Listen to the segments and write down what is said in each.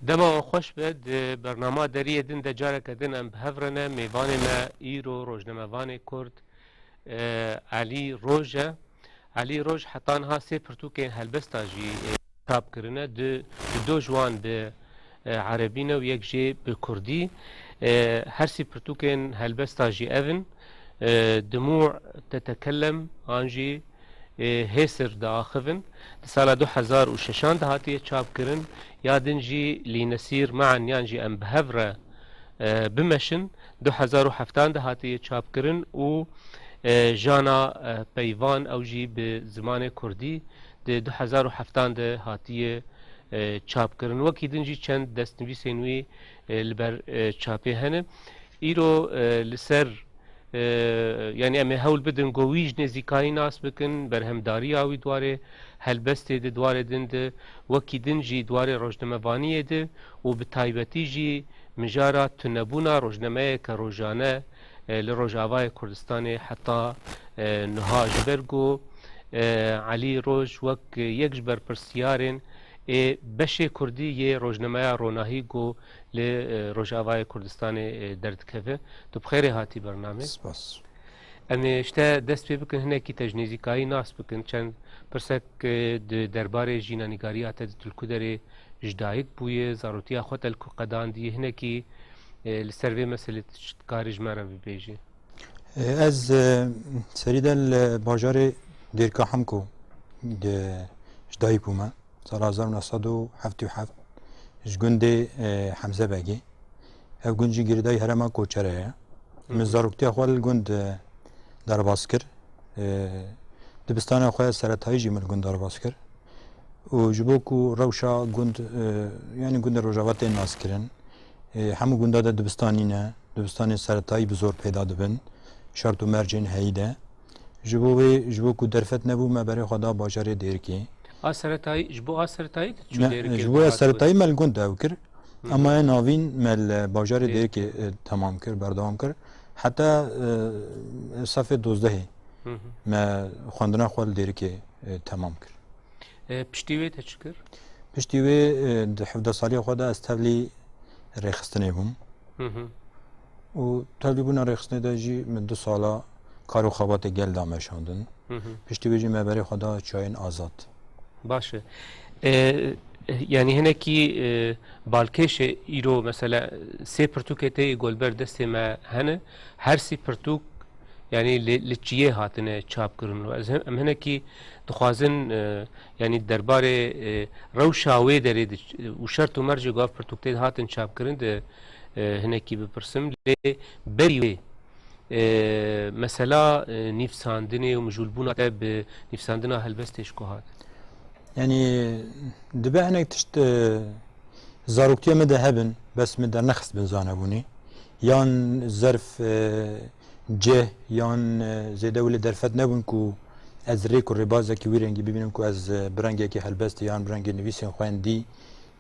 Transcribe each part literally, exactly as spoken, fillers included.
Dema we xweş be, di bernama deriyê din de careke din em bi hev re ne. Mêvanê me îro rojnamevanê Kurd, e, Elî Roj e. Elî Roj heta niha sê pirtûkên helbesta jî, e, çap kirine. Du, du do ji wan bi, e, erebî ne û yek jê bi kurdî. E, her sî pirtûkên helbesta jî ev in, e, Dimû Tetekellem an jî, e, Hêsir diaxivin. Di sala du hezar û şeşan de hatiye çapkirin, ya din jî Lînesîr Mean yan jî Em Bi Hev Re, e, Bimeşin, du hezar û heftan de hatiye çapkirin û, e, Jana, e, Peyvan, ew jî bi zimanê kurdî di du hezar û heftan de hatiye, e, çapkirin. Wekî din jî çend destnivîsên wî, e, li ber, e, çapê hene. Îro, e, li ser, e, yanî em ê hewl bidin ku wî ji nêzîkayî nas bikin, berhemdariya wî di warê helbestê de, di warê din de, wekî din jî di warê rojnamevaniyê de û bi taybetî jî mijara tunebûna rojnameyeke rojane, e, li Rojavayê Kurdistanê heta, e, niha, ji ber ku, e, Elî Roj wek yek ji berpirsiyarên ê beşê kurdî yê rojnameya Ronahî ku li, e, Rojavayê Kurdistanê, e, derdikeve. Tu bi xêrê hatî bernamê. Spas. Em ê ji te dest pê bikin, hinekî te ji nêzîkayî nas bikin. Çend pirsek, e, di derbarê jînanîgariya te di Tulkuderê ji dayik bûye, zarotiya xwe te li ku qedandiye, hinekî, e, li ser vê meselê tu çi dikarî ji me re bibêjî? E, ez, e, serî de li bajarê Dêrika Hemko de ji dayik bûme. Sala hezar û neh sed û heftê û heft ji gundê, e, Hemze Begê. Ev gund jî girêdayî herêma Koçerê ye. Min zaroktiya xwe li gund, e, derbas kir. E, dibistana xwe seretayî jî min li gund derbas kir. Û ji bo ku rewşa gund, e, yanî gundê Rojava tê naskirin, e, hemû gunda de dibistan nîne. Dibistanên seretayî bi zor peyda dibin. Şert û mercên heyî de. Ji bo wê, ji bo ku derfet nebû, me berê xwe da bajarê Dêrikê. A seretayî, ji bo a seretayî diçû Dêrikê? Ne, ji bo ya seretayî me li gund ew kir. Hı hı. Ema ya navîn me li bajarê Dêrikê, e, temam kir, berdewam kir. Heta, e, sefê dozdehê Hı hı. me xwendina xwe li Dêrikê, e, temam kir. E, piştî wê te çi kir? Piştî wê, e, di hevdeh saliya xwe de ez tevlî rêxistinê bûm. Hı hı. Û tevlîbûna rêxistinê de jî min du sala kar û xebatê gel da meşandin. Hı hı. Piştî wê jî me berê xwe da çiyayên azad. Baş e. E, yanî hinekî, e, balkêş e îro, mesela, sê pirtûkê te yê ku li ber destê me hene, her sî pirtûk, yanî li, li çiyê hatine çapkirin. Û ez hin-, em hinekî dixwazin, e, yanî derbarê, e, rewşa wê derê di ç-, û şert û mercê ku ev pirtûk tê de hatin çapkirin de, e, hinekî bipirsim. Lê berî wê, e, mesela, e, nivîsandinê û mijûlbûna te bi nivîsandina helbestê ji ku hat? Yanî dibe hinek tişt, e, zaroktiya me de hebin, bes min dernexistibin zanebûnê. Yan zerf, e, cih, yan, e, zêde wile derfet nebûn ku ez rêk û rêbazekî wî rengî bibînim ku ez, e, bi rengekî helbestê yan bi rengê nivîsên xwe yên dî,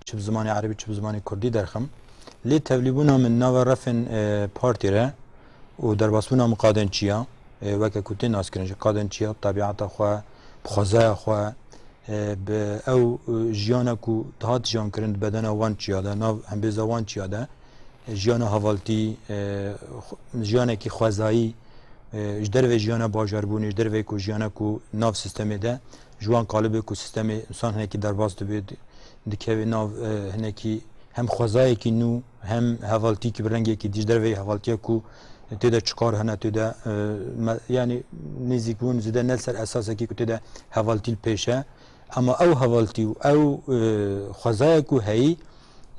çi bi zimanê erebî, çi bi zimanê kurdî derxim. Lê tevlîbûna min nava refên, e, partî re û derbasbûna min qadên çiya, e, weke ku tê naskirin ji qadên çiya, tebiata xwe, bi xwezaya xwe, e, bi ew, e, jiyana ku dihat jiyan kirin di bedena wan çiya de, nav hembêza wan çiya de, e, jiyana hevaltî, e, xwe-, jiyanekî xwezayî, e, ji dervê jiyana bajarbûnê, ji dervê ku jiyana ku nav sîstemê de, ji wan qalibê ku sîstemê însan hinekî derbas dibe, di-, dikeve nav, e, hinekî hem xwezayekî nû, hem hevaltîkî bi rengekî dî, ji dervê hevaltiya ku tê de çikar hene, tê de, e, me-, yanî nêzîkbûn zêde ne li ser esasekî ku tê de hevaltî li pêş e. Ema ew hevaltî û ew, e, xwezaya ku heyî,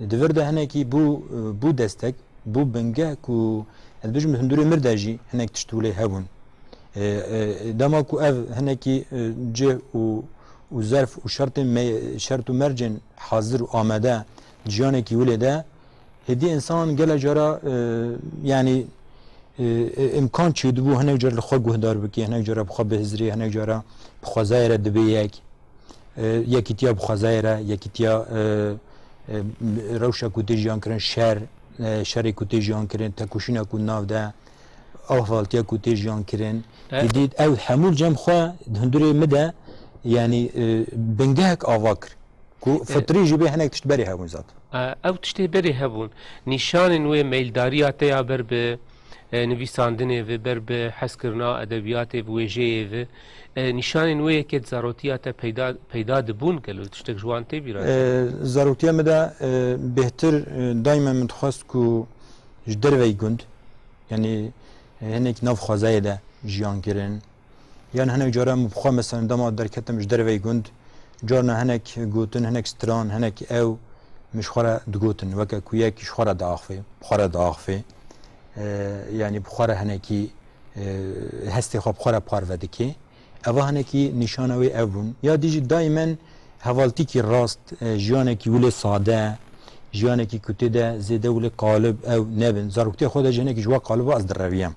di vir de hinekî bû, e, bû destek, bû bingeh ku, ez dibêjim, li hundirê mir de jî hinek tişt wile hebûn. E, e, dema ku ev hinekî, e, cih û, û zerf û şertên me-, şert û mercên hazir û amade jiyanekî wile de, hêdî însan gelek cara, e, yanî, e, e, îmkan çêdibû hinek cara li xwe guhdar bike, hinek cara bi xwe bihizirê, hinek cara bi xwezayê re dibe yek. E, yekîtiya bi xwezayê re, yekîtiya, e, e, rewşa ku tê jiyan kirin, şer, e, şerê ku tê jiyan kirin, tekoşîna ku nav de, ew hevaltiya ku tê jiyan kirin. E, Êdî ew hemû cem xwe di hundirê min de, yanî, e, bingehek ava kir. Ku fitrî jî bê hinek tişt berê hebûn zat. E, ew tiştê berê hebûn. Nîşanên wê meyldariya te ya ber bi, e, nivîsandinê ve, ber bi hezkirina edebiyatê ve, wêjeyê ve, e, nîşanên wê yekê di zarotiya te peyda, peyda dibûn gelo? Tiştek ji wan tê bîra? E, zarotiya min de, e, bêhtir, e, daîmen min dixwest ku ji derveyî gund, yanî, e, hinek nav xwezayê de jiyan kirin, yan hinek caran min bi xwe, mesela, dema derketim ji derveyî gund, carna hinek gotin, hinek stran, hinek ew min ji xwe re digotin, weke ku yek ji xwe re diaxivê, bi xwe re diaxivê. E, yanî bi xwe re hinekî, e, hestê xwe bi xwe re parve dike. Eva hinekî nîşana wê ev bûn. Ya dî jî daîmen hevaltîkî rast, e, jiyanekî wile sade, jiyanekî ku tê de zêde wile qalib ew nebin. Zaroktiya xwe de jî hinekî ji we qaliba ez direviyem.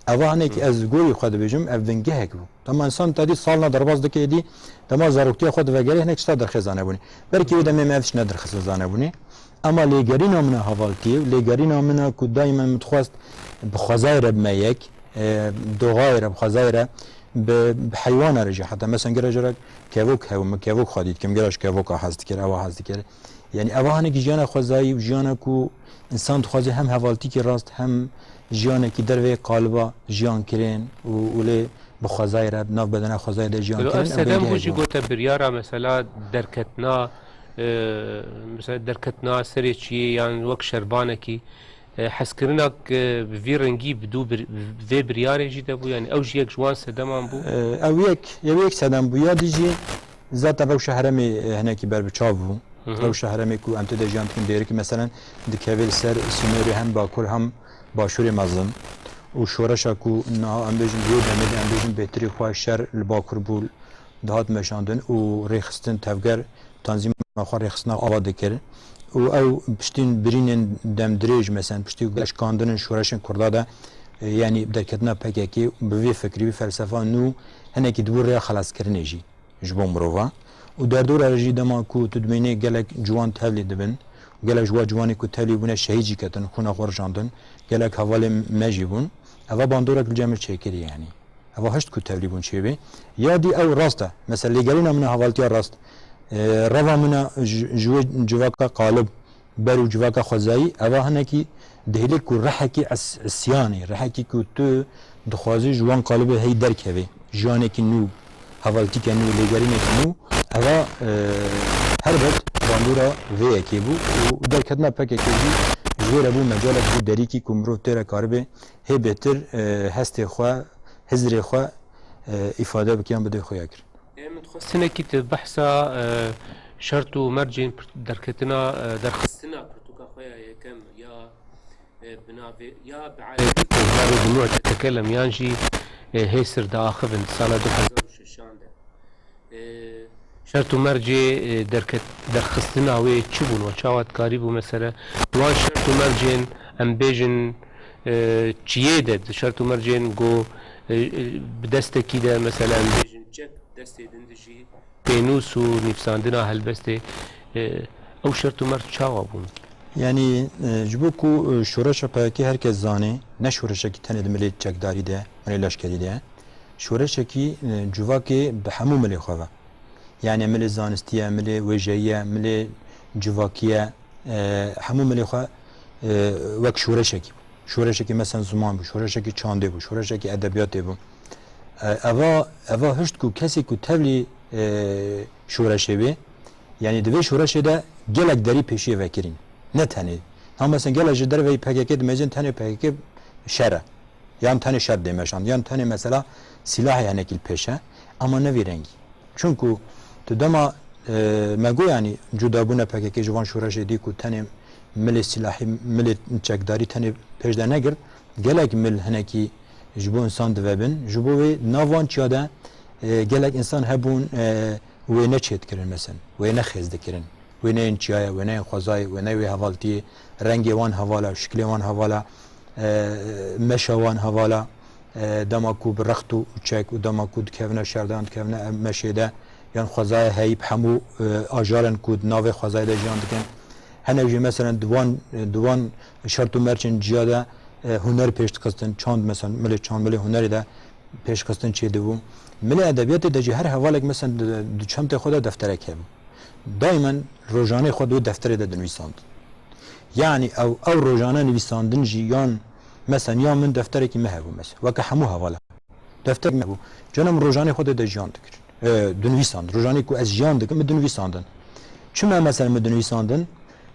Eva hinek Hı. ez gorî xwe dibêjim, ev bingehek bû. Dema însan tedî salna derbas dike êdî, dema zaroktiya xwe divegerê hinek tişta derxê zanebûnê. Belkî wê demê me ev tişt nedirxist zanebûnê. Ema lêgerîna min a hevaltiyê, lêgerîna min a ku daîmen min dixwest bi xwezayê re bime yek, e, doxayê re, bi xwezayê re, bi, bi heywana re jî heta. Mesela gera jera kevok hew, min kevok xwedî dikim, gera ji kevoka hez dikir, ewa hez dikir. Yanî eva hinekî jiyana xwezayî û jiyana ku însan dixwaze hem hevaltîkî rast hem jiyanekî derveyî qaliba jiyan kirin û, û lê bi xwezayê re, bi nav bedena xwezayê de jiyan Welo ev kirin, ew sedem bingehê bû jî bû. Gote biryara mesela derketina, e, mesela derketina serê çiyê yan wek şerbanekî, e, hezkirina, e, bi vî rengî bi dû bir, vê biryarê jî de bû, yanî ew jî yek ji wan sedeman bû. E, ew yek, ew yek sedem bû. Ya dî jî zaten rewşa herêmê, e, hinekî berbiçav bû. Hı hı. Rewşa herêmê ku em tê de jiyan dikin, dêrikî meselen dikeve li ser sînorê hem bakur hem başûrê mezin. Û şoreşa ku niha em bêjin, di wê demê de em bêjin bêhtirî xwe şer li bakur bû, dihat meşandin û rêxistin tevger tanzîma xwe rêxistina ava dikir. Û ew piştî birînên demdirêj, meselen piştî geşkandinên şoreşên Kurda de, e, yanî derketina P K K bi vê fikrî, vê felsefa nû hinekî dibû rêya xelaskirinê jî ji bo mirova. Û derdora jî dema ku tu dimînî gelek ciwan tevlî dibin, gelek ji wa ciwanê ku tevlî bûne şehîd jî ketin, xwîna xwe rijandin, gelek hevalên me jî bûn. Eva bandorek li cem min çêkirî yanî. Eva hişt ku tevlî bûn çêbê. Ya dî ew rast e. Mesela lêgerîna min a hevaltiya rast. E, reva min a ji, ji wê civaka qalib ber û civaka xwezayî, eva hinekî dihêlê ku rehekî is-, isyanê, rehekî ku tu dixwazî ji wan qalibê hey derkevê, jiyanekî nû, hevaltîke nû, lêgerînekî nû, eva, e, helbet bandora vê yekê bû û derketina P K K jî ji wê re bû mecalek bû derîkî ku mirov tê re karibe hê bêtir, e, hestê xwe, hizrê xwe, e, îfade bike yan bidê xuya kir. Ê, min dixwest hinekî tu behsa, e, şert û mercên pir-, derketina, e, derxistina pirtûka xwe ya yekem ya, e, bi navê, ya bi erebî ku Darê Dumu'u Tetekelem yan jî, e, Hêsir diaxivin di sala du hezar û şeşan de. E, şert û mercê, e, derket-, derxistina wê çi bûn? We çawa dikarîbû mesele wan şert û mercên em bêjin, e, çiyê de, di şert û mercên ku, e, e, bi destekî de, mesela, em bêjin çek, destê din de jî pênûs û nivîsandina helbestê, e, ew şert û merc çawa bûn? Yanî, e, ji bo ku, e, şoreşa P K K her kes zane, ne şoreşekî tenê di milê çekdarî de, milê leşkerî de ye. Şoreşekî, e, civakê bi hemû milê xwe ve. Yanî milê zanistî ye, milê wêjeyî ye, milê civakî ye, e, hemû milê xwe, e, wek şoreşekî bû. Şoreşekî mesela ziman bû, şoreşekî çandê bû, şoreşekî edebiyatê bû. E, eva, eva hişt ku kesê ku tevlî, e, şoreşê bê, yanî di vê şoreşê de gelek derî pêşiyê vekirîn. Ne tenê. Ha mesela gelek ji derveyî P K K dimêjin tenê P K K şer e. Yan tenê şer dê meşand, yan tenê mesela sîlahê hinekî li pêş e, ama ne vî rengî. Çunku tu dema, e, me got, yanî cudabûna P K K ji van şoreşê dî ku tenê milê sîlahî, milê çekdarî tenê pêş de negirt, gelek mil hinekî ji bo însan divebin. Ji bo wê di nav van çiya de, e, gelek însan hebûn, e, wê neçêdikirin, mesela, wê nexêz dikirin. Wêneyên çiyayê, wêneyên xwezayê, wêneyê wê hevaltiyê, rengê wan heval e, şiklê wan heval e, e, meşa wan heval e, e, dema ku bi rext û çek û dema ku dikevine şer de yan dikevine ev meşê de, yan xwezayê heyî bi hemû, e, ajarên ku di navê xwezayê de jiyan dikin. Hinek jî, meselen, di wan, di wan şert û mercên ciya de, e, huner pêş dixistin, çand, mesela, milê çand, milê hunerê de pêşxistin çêdibû. Milê edebiyatê de jî her hevalek, mesela, di, di çentê xwe de defterek hebû. Daymen rojanê xwe di wê defterê de dinivîsand. Yanî ew, ew rojane nivîsandin jî yan, mesela, ya min defterekî me hebû, mesela, weke hemû hevala. Defterekî me hebû. Cana min rojanê xwe tê de jiyan dikir. E, dinivîsand. Rojanê ku ez jiyan dikim, min dinivîsandin. Çima, mesela, min dinivîsandin?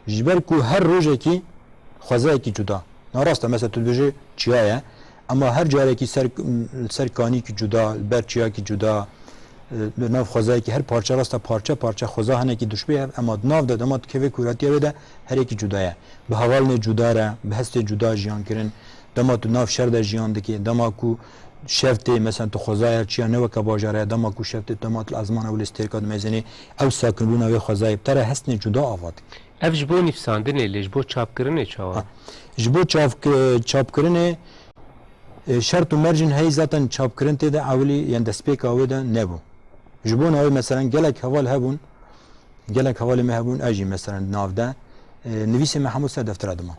Ji ber ku her rojekî xwezayekî cuda. Na rast e, mesela, tu dibêjî çiya ye, ema her carekî ser, ser kanîkî cuda, li ber çiyakî cuda, e, li nav xwezayekî her parçe, rast e, parçe parçe xweza hinekî duşbê ye, ema di nav de, dema tu kevê kûratiya wê de, her yekî cuda ye. Bi hevalnê cuda re, bi hestê cuda jiyan kirin. Dema tu nav şer de jiyan dikê, dema ku şev tê, mesela, tu xwezaya çiya ne weke bajara ye, dema ku şev tê, dema tu li ezmana wê lê stêrka dimezênê, ew sakinbûna wê xwezayê bi te re hestnê cuda ava dike. Ev ji bo nivîsandinê lê ji bo çapkirinê çawa? Ha. Ji bo çavk-, çapkirinê, e, şert û mercên heyî zaten çapkirin tê de ewilî, yani destpêka wê de nebû. Ji bo navê, meselen, gelek heval hebûn, gelek hevalê me hebûn, ez jî, meselen, di nav de, e, nivîsê me hemû ser deftera diman.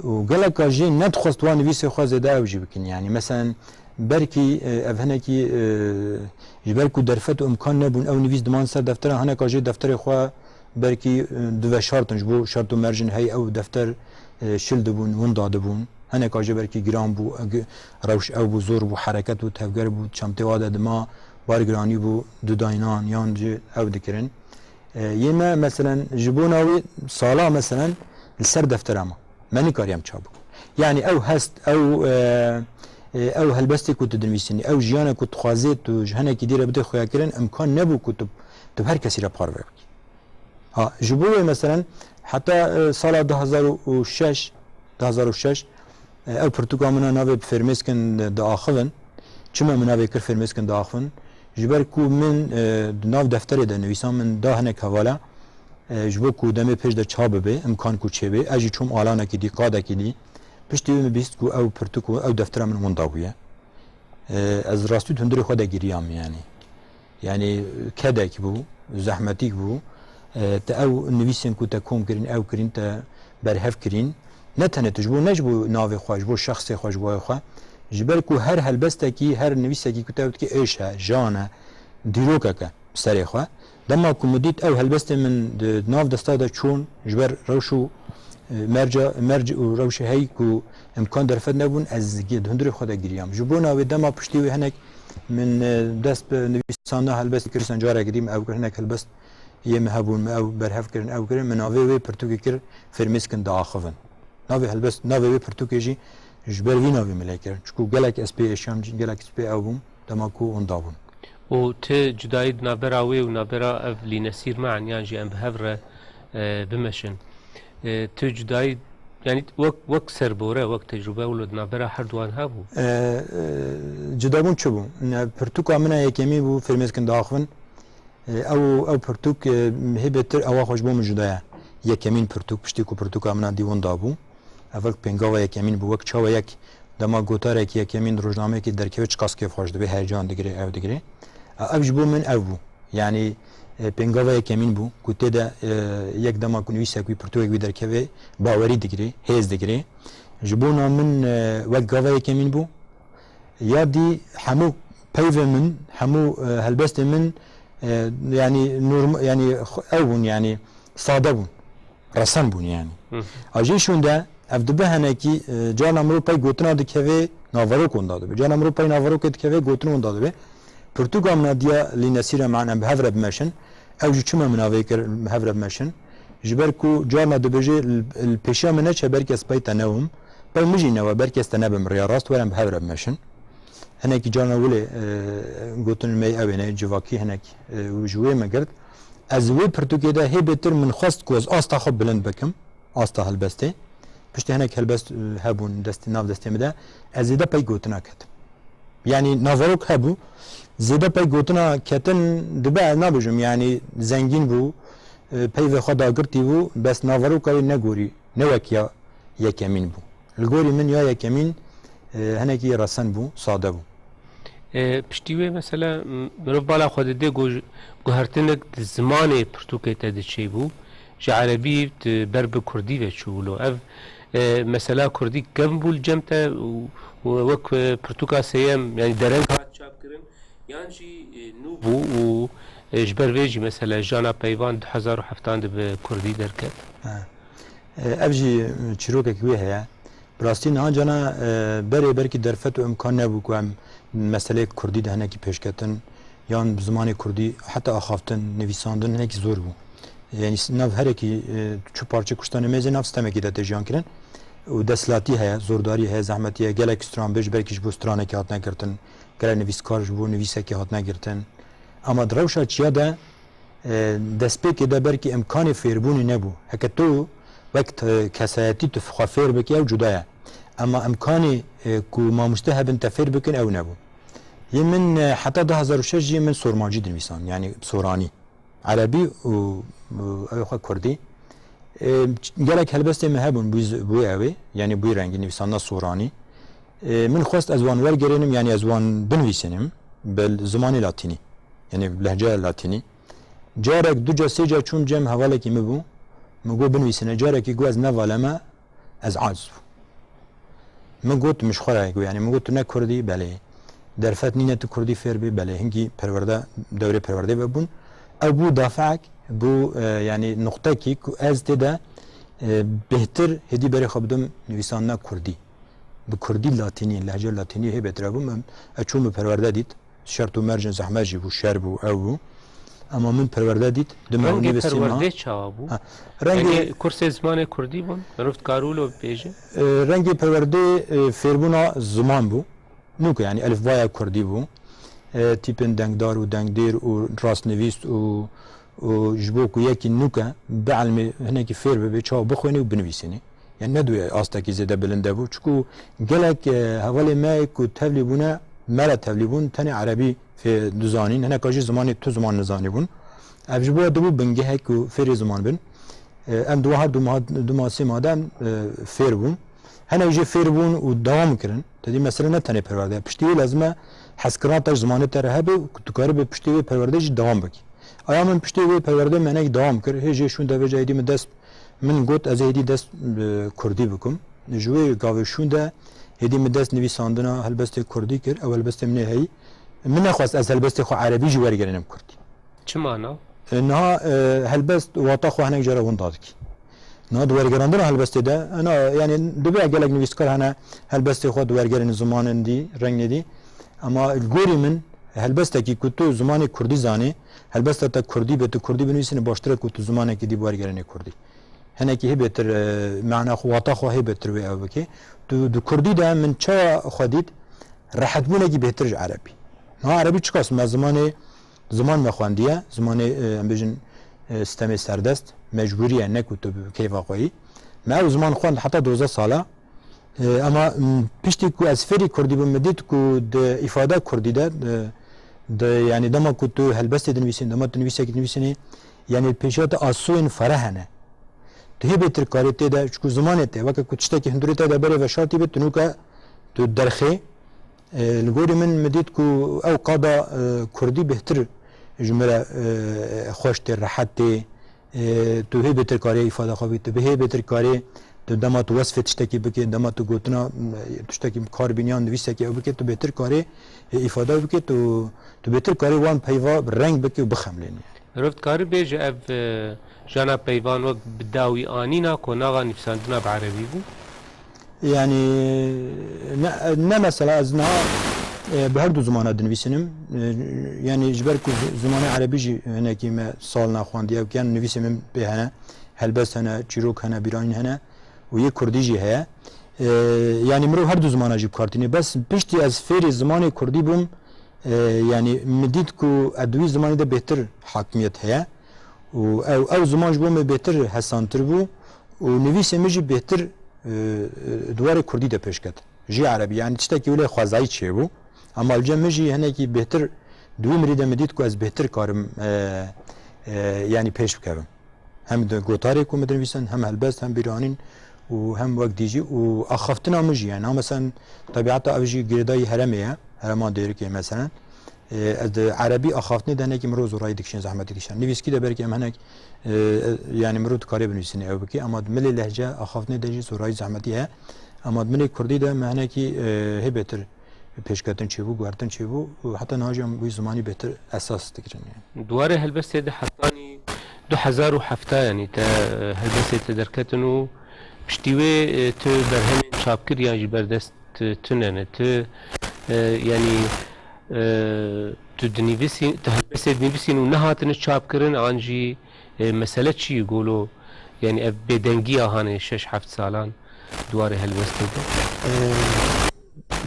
Û geleka jê nedixwest wan nivîsê xwe zêde ew jî bikin. Yani, meselen, belkî, e, ev hinekî, e, ji ber ku derfet û imkan nebûn, ew nivîs diman ser deftera, hineka jê defterê xwe belkî, e, diveşartin, ji bo şert û mercên hey ew defter, e, şil dibûn, winda dibûn. Hineka jê belkî giran bû, eg-, rewş ew bû, zor bû, hereket bû, tevger bû, çemtê wa de dima, bargiranî bû, dudaynan, yan jî ew dikirin. E, yê me, meselen, ji bona wê sala, meselen, li ser deftera me. Me nikarî em çap bikin. Yanî ew hest, ew, e, e, ew helbestê ku tu dinivîsînî, ew jiyana ku tu dixwazê tu ji hinekî dî re bidê xuyakirin, imkan nebû ku tu, tu bi her kesî re parve bikî. Ha, ji bo wê, meselen, heta, e, sala du hazar û şeş, du hazar û şeş, e, ew pirtûka min a navê Bi Fêrmêskin diaxivin. Çima min navê kir Fêrmêskin diaxivin? Ji ber ku min, e, di nav defterê de nivîsan, min da hinek hevala, e, ji bo ku demê pêş de çap bibe, imkan ku çêbe, ez jî çûm alanekî dî, qadekî dî. Piştî wê min bîst ku ew pirtûk û ew deftera min winda bûye. E, ez rastî di hundirê xwe de giriyam, yanî. Yanî kedek bû, zehmetîk bû. E, te ew nivîsên ku te kom kirîn, ew kirîn, te berhev kirîn. Ne tenê tu, ji bo, ne ji bo navê xwe, ji bo şexsê xwe, ji bo wayê xwe. Ji ber ku her helbestekî, her nivîsekî ku te ew dikî êş e, jan e, dîrokek e bi serê xwe. Dema ku min dît ew helbestê min di nav desta de çûn, ji ber rewş û, e, merca, merc û rewşê hey ku imkan derfet nebûn, ez gi-, di hundirê xwe de giriyam. Ji bona wê dema piştî wê hinek min, e, dest bi nivîsandina helbestê kir, sen carekî dî min ew kir, hinek helbest yê min hebûn, min ew berhev kirin, ew kirin, min navê wê pirtûkê kir Fêrmêskin diaxivin. Navê helbest, navê wê pirtûkê jî ji ber vî navê min lê kirin. Çiku gelek ez pê êşiyam, gelek ez pê ew bûm, dema ku winda bûn. Û tu cudayî di navbera wê û navbera ev Lînesîr Me'en yan jî Em Bi Hev Re, e, Bimeşin. E, tu cudayî, yanî wek, wek serbore, wek tecrube wilo di navbera her duwan hebû? E, e, cudabûn çi bû? Ne, pirtûka min a yekemî bû, Fêrmêskin diaxivin. E, ew, ew pirtûk, e, hê bêtir ewa xwe ji bo min cuda ye. Yekemîn pirtûk, piştî ku pirtûka min a dî winda bû. Ev wek pêngava yekemîn bû, wek çawa yek dema gotarekî yekemîn di rojnameyekê derkeve çiqas kêfxweş dibe, heyecan digire, ew digire. E, ev ji bo min ev bû. Yanî, e, pêngava yekemîn bû, ku tê de, e, yek dema ku nivîsek wî, pirtûkek wî derkeve, bawerî digire, hêz digire. Ji bona min, e, wek gava yekemîn bû. Ya dî hemû peyvê min, hemû, e, helbestê min, e, yanî norm-, yanî xwe-, ew bûn, yanî sade bûn, resen bûn yanî. Hı. A jê şûnde ev dibe hinekî, e, carna mirov pey gotina dikeve, naverok winda dibe. Carna mirov pey naverokê dikeve, gotin winda dibe. Pirtûka min a diya Lînesîr Me'en Em Bi Hev Re Bimeşin. Ew jî çima min navê kir Em Bi Hev Re Bimeşin? Ji ber ku carna dibêje, li, li pêşiya min neçe, belkî ez pey te newim. Pey min jî newe, belkî ez te nebim rêya rast, were em bi hev re bimeşin. Hinekî carna wile, e, gotin me ew ê ne, civakî hinek, e, û ji wê me girt. Ez wê pirtûkê de hê bêtir min xwest ku ez asta xwe bilind bikim, asta helbestê. Piştî hinek helbest, e, hebûn destê, nav destê min de. Ez zêde pey gotina ketim. Yanî naverok hebû. Zêde pey gotina ketin dibe, ez nabêjim, yanî zengîn bû, e, peyvê xwe dagirtî bû, bes naveroka wê negorî, ne wek ya yekemîn bû. Li gorî min ya yekemîn, e, hinekî resen bû, sade bû. E, piştî wê mesela, m-, mirov bala xwe dide ku ji-, guhertinek di zimanê pirtûkê te de çêbû, ji erebî di ber bi kurdî ve çû wilo. Ev, e, mesela kurdî kevn bû li cem te û, û wek, e, pirtûka sêyem, yanî dereng hat çapkirin, yan jî, e, nû bû û, E, ji ber vê jî mesela Jana Peyvan du hezar û heftan de bi kurdî derket. Ha. E, ev jî çîrokek wê heye. Bi rastî niha cana, e, berê belkî derfet û imkan nebû ku em meseleyê kurdî de hinekî pêşketin, yan bi zimanê kurdî heta axaftin, nivîsandin hinekî zor bû. Yanî s-, nav herekî, e, çi parçe kuştanê mêzê nav stemekî de tê jiyan kirin. Û desthilatî heye, zordarî heye, zehmetî heye, gelek stranbêj belkî ji bo stranekî hatine girtin, gelek nivîskar ji bo nivîsekî hatine girtin. Ama di rewşa çiya de, e, destpêkê de belkî imkanê fêrbûnê nebû. Heke tu wek te-, kesayetî tu xwe fêr bikî, ew cuda ye. Ema imkanê, e, ku mamoste hebin te fêr bikin, ew nebû. Yê min, e, heta du hezar û şeş jî min sormancî dinivîsan, yanî soranî. Erebî û, û ew xwe kurdî. E, gelek helbestê min hebûn bû z-, bû ew ê, yanî bû rengî nivîsandina soranî. E, min xwest ez wan wergerênim, yanî ez wan binivîsînim bi zimanê latînî, yanî bi lehçeya latînî. Carek, du ca, sê ca çûm cem hevalekî min bû, min got binivîsîne. Carekî got ez nevaleme, ez aciz bûm. Min got, min ji xwe re got, yanî min got tu ne kurdî, belê. Derfet nîne tu kurdî fêr bî, belê. Hinkî perwerde, dewrê perwerdê vebûn. Ew bû dafeek, bû, e, yanî nuqtekî ku ez tê de, e, bêhtir hêdî berê xwe bidim nivîsandina kurdî. Bi kurdî latînî, lehçe latînî hê bêtir hebû. Min, ez çûm min perwerde dît. Şert û mercên zehmet jî bû, şer bû, ew bû. Ema min perwerde dît, di Rengê mewlî ve sîma. Perwerdê çawa bû? Ha, rengê Yanî kursê zimanê kurdî bûn? Mirov dikare wilo bibêje? E, rengê perwerdê, e, fêrbûna ziman bû. Nûke, yanî elifbaya kurdî bû. E, tîpên dengdar û dengdêr û rastnivîst û, û ji bo ku yekî nûke bielmê hinekî fêr bibe, çawa bixwînî û binivîsînî. Yani ne duyê astekî zêde bilind hebû. Çiku gelek, e, hevalê me ku tevlî bûne, me re tevlî bûn, tenê erebî fê dizanîn. Hineka jî zimanê tu ziman nizanî bûn. Ev ji bo dibû bingehek ku fêrê ziman bin. E, em di her du mah, du mah, sê mah de em, e, fêr bûn. Hinek jî fêr bûn û dewam kirin. Te dî mesele ne tenê perwerde. Piştî wê lazim e hezkirina te ji zimanê te re hebe û tu karibê piştî wê perwerde jî dewam bikî. Aya min piştî wê perwerde me hinek dewam kir. Hê jê şûn de vêca êdî min dest Min got, ez ê hêdî dest bi kurdî bikim. Ji wê gavê şûn de hêdî min dest nivîsandina helbestê kurdî kir. Ew helbestê min ê heyî. Min nexwest ez helbestê xwe erebî jî wergerînim kurdî. Çima na? E, niha, e, helbest wata xwe hinek cara winda dikî. Niha di wergerandina helbestê de, ena, yani, dibe gelek nivîskar hene helbestê xwe di wergerên zimanên dî, rengê dî. Ema li gorî min, helbestekî ku tu zimanê kurdî zanî, helbesta te kurdî be, tu kurdî binivîsînî, baştir e ku tu zimanekî dî bi wergerînî kurdî. Hinekî hê bêtir, e, mana xwe, wata xwe hê bêtir wê ew bike. Tu, di kurdî de min çawa xwe dît, rehetbûnekî bêhtir ji erebî. Niha erebî çiqas me zimanê, ziman me xwendiye, zimanê, e, em bêjin, e, stemê serdest, mecbûrî ye, ne ku tu bi keyfa xwe yî. Me ew ziman xwend heta dozdeh sala, E, ema, m, piştî ku ez fêrî kurdî bûm, min dît ku di îfada kurdî de, di, di, yani dema ku tu helbestê dinivîsînî, dema tu nivîsekî dinivîsînî, yani pêşiya te asoyên fereh hene. Tu hê bêtir karê tê de, çiku zimanê te, weke ku tiştekî hundirê te de berê veşartî be, tu nûke tu derxê. E, li gorî min, min dît ku ew qada, e, kurdî bêhtir ji min re, e, xweş tê, rehet tê. E, tu hê bêtir karê îfada xwe bikî, tu bi hê bêtir karê tu dema tu wesfê tiştekî bikê, dema tu gotina, m, tiştekî kar bîniyan nivîsekî ew bikê, tu bêtir karê, e, îfada bikê, tu, tu bêtir karê wan peyva reng bikê û bixemlênî. Mirov dikare bêje ev, e, jana peyvan wek bi dawî anîna konaxa nivîsandina bi erebî bû? Yani ne, ne mesela ez niha, e, bi her du zimana dinivîsînim. E, yani ji ber ku zi-, zimanê erebî jî hinekî me sal naxwandiye, yani nivîsê min pê hene, helbest hene, çîrok hene, bîranîn hene û yê kurdî jî heye. E, yani mirov her du zimana jî bi kar tîne. Bes piştî ez fêrî zimanê kurdî bûm, e, yani min dît ku ez di wî zimanî de bêhtir hakimiyet heye û ew, ew ziman ji bo me bêhtir hesantir bû û nivîsê min jî bêhtir e, e, di warê kurdî de pêş ket. Jî erebî, yani tiştekî wile xwezayî çêbû. Ema li cem min jî hinekî bêhtir, di wî mirî de min dît ku ez bêhtir karim, e, e, yani pêş bikevim. Hem di gotarê ku min dinivîsin, hem helbest, hem bîranîn û hem wek dî jî û axaftina min jî, yani, ha, mesela, tebiata ev jî girêdayî heremê ye, herema Dêrikê, mesela. E, ez di erebî axaftinê de hinekî mirov zorayî dikişîne, zehmetî dikişîne. Nivîskî de belkî em hinek, e, e, yani mirov dikare binivîsîne ew bike, ama di milê lehce axaftinê de jî zorayî zehmetî heye. Ama di milê kurdî de me hinekî, e, hê bêtir, pêşketin çêbû, guhertin çêbû û heta niha jî em wî zimanî bêtir esas digirin. Yani. Di warê helbestê de hetanî du hezar û heft, yanî te, e, helbestê te derketin û piştî wê, e, tu berhemên çapkiriyan jî berdest, e, tune ne. Tu, e, yanî, e, tu dinivîsî-, tu helbestê dinivîsîn û nehatine çapkirin, an jî, e, mesele çi ye golo? Yanî ev bêdengiya hanê şeş heft salan di warê helbestê de? E,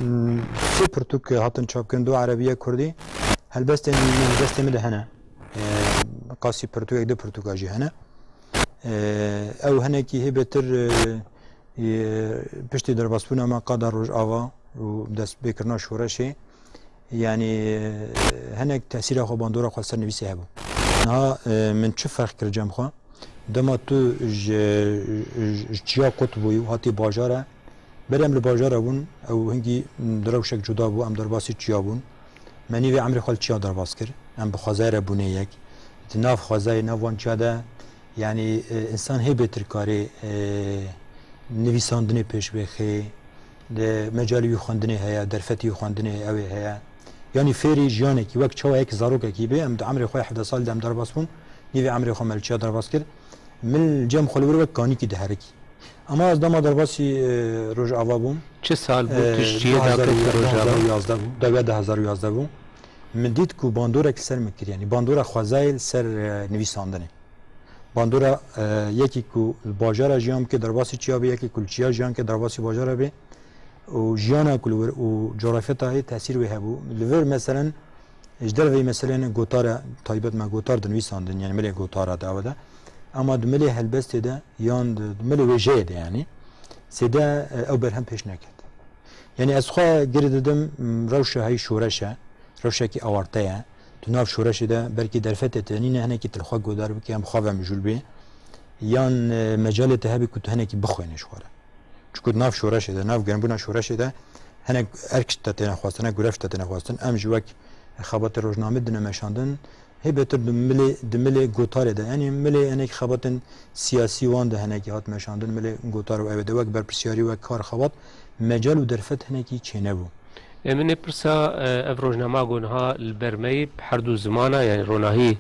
m, sê pirtûk hatin çapkirin, du erebî, yek kurdî. Helbestên min, helbestê min de hene. E, qasî pirtûkek, du pirtûka jî hene. E, ew hinekî hê bêtir, e, e, piştî derbasbûna me qada Rojava û destpêkirina şoreşê, yanî, e, hinek tesîra xwe, bandora xwe ser nivîsê hebû. Niha, e, min çi ferq kir cem xwe? Dema tu ji, ji, ji çiya qut bûyî û hatî bajara, berê em li bajara bûn, ew hingî di rewşek cuda bû, em derbasî çiya bûn. Me nîvê emrê xwe li çiya derbas kir. Em bi xwezayê re bûne yek. Di nav xwezayê, nav wan çiya de, yanî, e, însan hê bêtir karê, e, nivîsandinê pêş bêxê, di mecalê wî xwendinê heye, derfetê wî xwendinê ew ê heye. Yanî fêrî jiyanekî, wek çawa yek zarokekî bê, em di emrê xwe hevdeh sal de em derbas bûn, nîvê emrê xwe me li çiya derbas kir. Min cem xwe li wir wek kanîkî diherikî. Ama ez dema derbasî, e, Rojava bûm. Çi sal bû tu ji çiyê daketî Rojava? Du hezar û yazdeh bû, dawiya du hezar û yazdeh bû. Min dît ku bandorek li ser min kir, yanî bandora xwezayê li ser, e, nivîsandinê. Bandora, e, yekî ku li bajara jiyan bike derbasî çiya bê, yekî ku li çiya jiyan bike derbasî bajara bê. Û jiyana ku li wir û cografya tayê tesîr wê hebû. Li vir, meselen, ji derveyî, meselen, gotara taybet me gotar dinivîsandin, yani milê gotara de, ew de. Ama di milê helbestê de, yan di, di milê wêjeyê de, yani, sêde, e, ew berhem pêş neket. Yani ez xwe gir didim, m, rewşa hey şoreş e, rewşekî awarte ye. Tu nav şoreşê de belkî derfetê te nîne, hinekî tu li xwe godar bikî, em xwe ve mijûl bê. Yan, e, mecalê te hebî ku tu hinekî bixwênî ji xwe re. Çiku di nav şoreşê de, nav germbûna şoreşê de hinek erk ji te têne xwestin, hinek gurev ji te têne xwestin. Em jî wek xebatê rojnamê dine meşandin. Hê bêtir di milê, di milê gotarê de, yanî milê hinek xebatên siyasî wan de hinekî hat meşandin, milê gotar û ew ê de wek berpirsiyarî, wek kar xebat, mecal û derfet hinekî çênebû. Ê min ê pirsa, e, ev rojnama ku niha li ber me yê bi her du zimana, yanî ronahî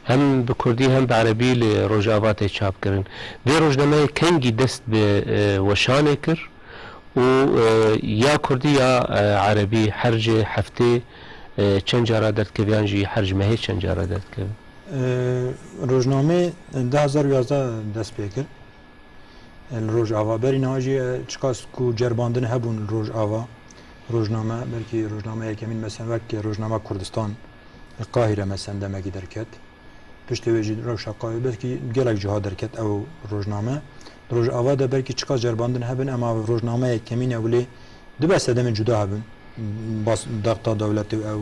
hem bi kurdî hem bi erebî li Rojava tê çapkirin. Vê rojnameyê kengî dest bi, e, weşanê kir û, e, ya kurdî ya, e, erebî her ji heftê, e, çend cara derdikeve yan jî her ji mehê çend cara derdikeve? E, rojnamê du hezar û yazdeh dest pê kir. Li Rojava. Berî niha jî, e, çiqas ku ceribandin hebûn li Rojava, rojname, belkî rojname yekemîn, mesela wek rojnama Kurdistan, li Qahîre, mesela demekî derket. Piştê wê jî rewşa Qahîre, belkî gelek ciha derket ew rojname. Li Rojava de belkî çiqas ceribandin hebin, ema rojname yekemîn e, wê lê dibe sedemên cuda hebin. Bas, dexta dewletê û ew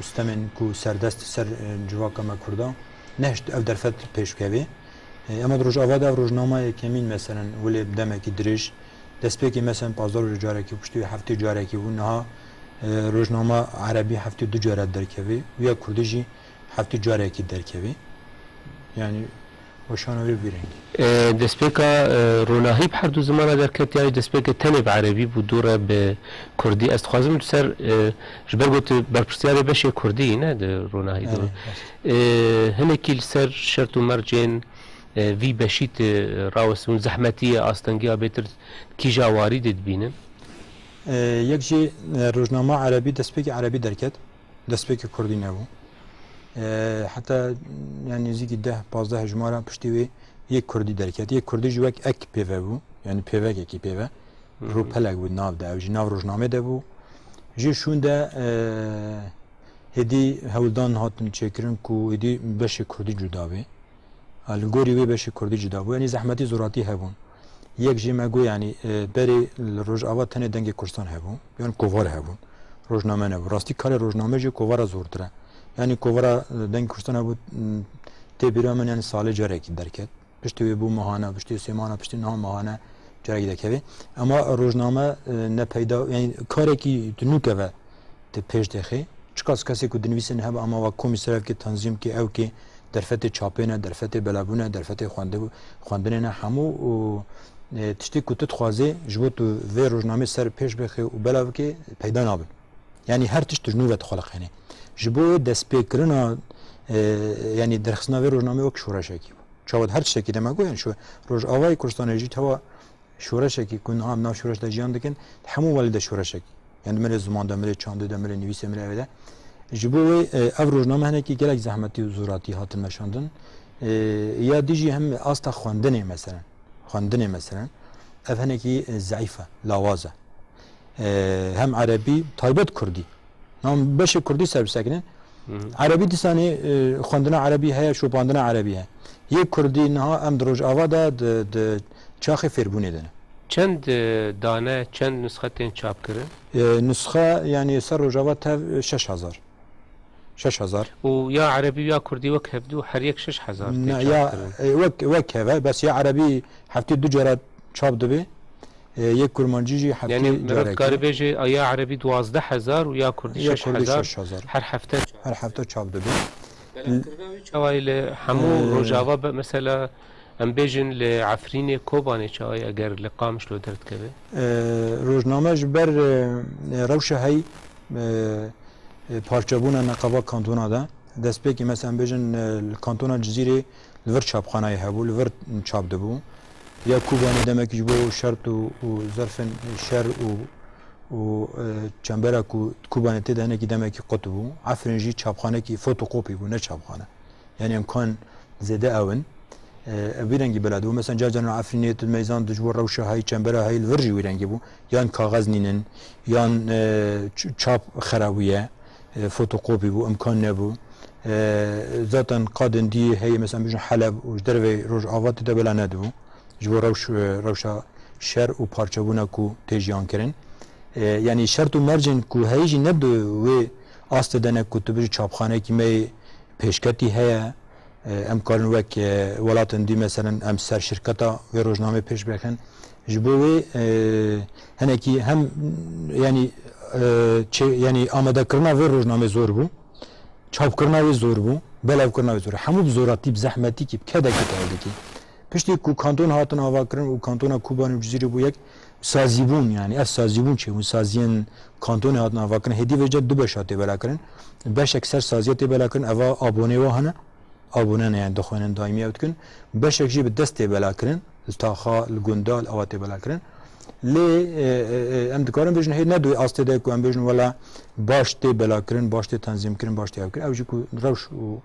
û stemên ku serdest ser, e, civaka me Kurda, nehişt ev derfet pêş bikeve. E, ema di Rojava de ev rojnama yekemîn, meselen, wê lê bi demekî dirêj, destpêkê, meselen, pazdeh rojê carekî, piştî wê heftê carekî bû, niha, e, rojnama erebî heftê du care derkeve û ya kurdî jî heftê carekî derkeve. Yani, weşana wê bi vî rengî. E, destpêka, e, ronahî bi her du zimana derket, yani destpêkê tenê bi erebî bû, dû re bi kurdî. Ez dixwazim tu ser, e, ji ber ku tu berpirsiyarê beşê kurdî yî, ne, di ronahî de. Erê, rast. E, hinekî li ser şert û mercên, e, vî beşî tu rawestibûn, zehmetiyê, astengiya bêtir kîja warî de dibînin? E, yek jî, e, rojnama erebî, destpêkê erebî derket, destpêkê kurdî nebû. E, heta, yani, nêzîkî deh pazdeh hejmara piştî wê yek kurdî derket. Yek kurdî jî wek ek pêve bû, yani pêvekekî pêve. Hı hı. Rûpelek bû nav de, ew jî nav rojnamê de bû. Jê şûn de, e, hêdî hewldan hatin çêkirin ku hêdî beşê kurdî cuda bê. A, li gorî wê beşê kurdî cuda bû. Yanî zehmetî, zoratî hebûn. Yek jî me got, yanî, e, berê li Rojava tenê dengê Kurdistan hebû, yan kovar hebûn. Rojname nebû. Rastî karê rojname jî kovara zortir e. Yanî kovara, e, dengê Kurdistan hebû, m, tê bîra min, yanî salê carekî derket. Piştî wê bû mehane, piştî sê mehane, piştî niha mehane carek dekeve. Ema rojname, e, ne peyda, yani karekî tu nûke ve te pêş dixê. Çiqas kesê ku dinivîsin hebe, ema wa komî serevkê, tenzîmkê, ewkê, derfetê çapê ne, derfetê belebûn e, derfetê xwendibû-, xwendinê ne, hemû û, e, tiştê ku tu dixwazê ji bo tu vê rojnamê ser pêş bixê û belav bikê, peyda nabin. Yanî her tişt tu ji nû ve dixuliqênê. Ji bo wê destpêkirina, e, yanî derxistina vê rojnameyê wek şoreşekî bû. Çawa her tiştekî dema ku, yanî şo-, Rojavayê Kurdistanê jî tewa şoreşekî ku niha em nav şoreş de jiyan dikin, hemû welî de şoreşekî. Yanî milê ziman de, milê çandê de, milê nivîsê, milê evê de. Ji bo wê, e, ev rojname hinekî gelek zehmetî û zoratî hatin meşandin. E, ya dî jî hem asta xwendinê meselen. Xwendinê meselen. Ev hinekî, e, zeîf e, lawaz e. E, hem erebî, taybet kurdî. Nam beşê kurdî ser bisekinin. Hı hı. Erebî dîsanê, e, xwendina erebî heye, şopandina erebî heye. Yê kurdî niha em di Rojava de, di, di çaxê fêrbûnê de ne. Çend, e, dane, çend nusxe tên çapkirin? E, nusxe, yanî ser Rojava tev, e, şeş hezar. Şeş hezar. Û ya erebî û ya kurdî wek hevdû her yek şeş hezar tên çapkirin. Ne, ya, e, wek, wek hev e, bes ya erebî heftê du cara çap dibe. E, yê kurmancî jî heftê carekê. Yanî meriv dikare bêje, a ya erebî duwazdeh hezar û ya kurdî şeş hezar. Ya kurdî şeş hezar. Her hefte çap. Her hefte çap dibe. Belavkirina wî çawa ye li hemû, e, Rojava be, mesela, em bêjin li Efrînê, Kobanê çawa ye eger li Qamişlo derdikeve? E, rojname ji ber, e, e, rewşa hey, e, e, parçebûna neqeba kantona de, destpêkê mesela em bêjin, e, li kantona Cizîrê li vir çapxanayê hebû, li vir çap dibû. Ya Kobanê demekî ji bo şert û, û zerfên şer û, û, e, çembera ku Kobanê tê de hinekî demekî qut bû. Efrîn jî çapxanekî fotokopî bû, ne çapxane. Yanî imkan zêde ew in. E, ev vî rengî bela dibû. Mesela car caran Efrînê tu meyzan ji bo rewşa hey, çembera hey li vir jî wî rengî bû. Yan kaxez nînin, yan, e, ç-, çap xera bûye, e, fotokopî bû, imkan nebû. E, zaten qadên dî heye, mesela bijin Heleb û ji dervê Rojava tê de bela nedibû. Ji bo rewş, e, rewşa şer û parçebûna ku tê jiyan kirin. E, yanî şert û mercên ku heyî jî ne di wê astê de ne ku tu bijî çapxaneyekî me yê pêşketî heye. E, em karin wek, e, welatên dî, meselen, em ser şirketa vê rojnamê pêş bixin. Ji bo wê, e, hinekî hem, yanî, e, çê-, yanî amadekirina vê rojnamê zor bû, çapkirina wê zor bû, belavkirina wê zor. Hemû bi zoratî, bi zehmetîkî, bi kedekî tevdikî. Piştî ku kanton hatin avakirin û kantona Kobanê û Cizîrê bû yek, sazîbûn, yanî ev sazîbûn çêbûn, saziyên kantonê hatin avakirin, hêdî vêce du beşa tê belakirin. Beşek ser saziya tê belakirin, eva abonê wa hene. Abone ne, yani dixwînin daîmî ew dikin. Beşek jî bi dest tê belakirin, li taxa, li gunda, li awa tê belakirin. Lê, e, e, e, em dikarin bêjin, hê ne di wê astê de ku em bêjin, wela baş tê belakirin, baş tê tenzîmkirin, baş tê ew kirin. Ew jî ku rewş û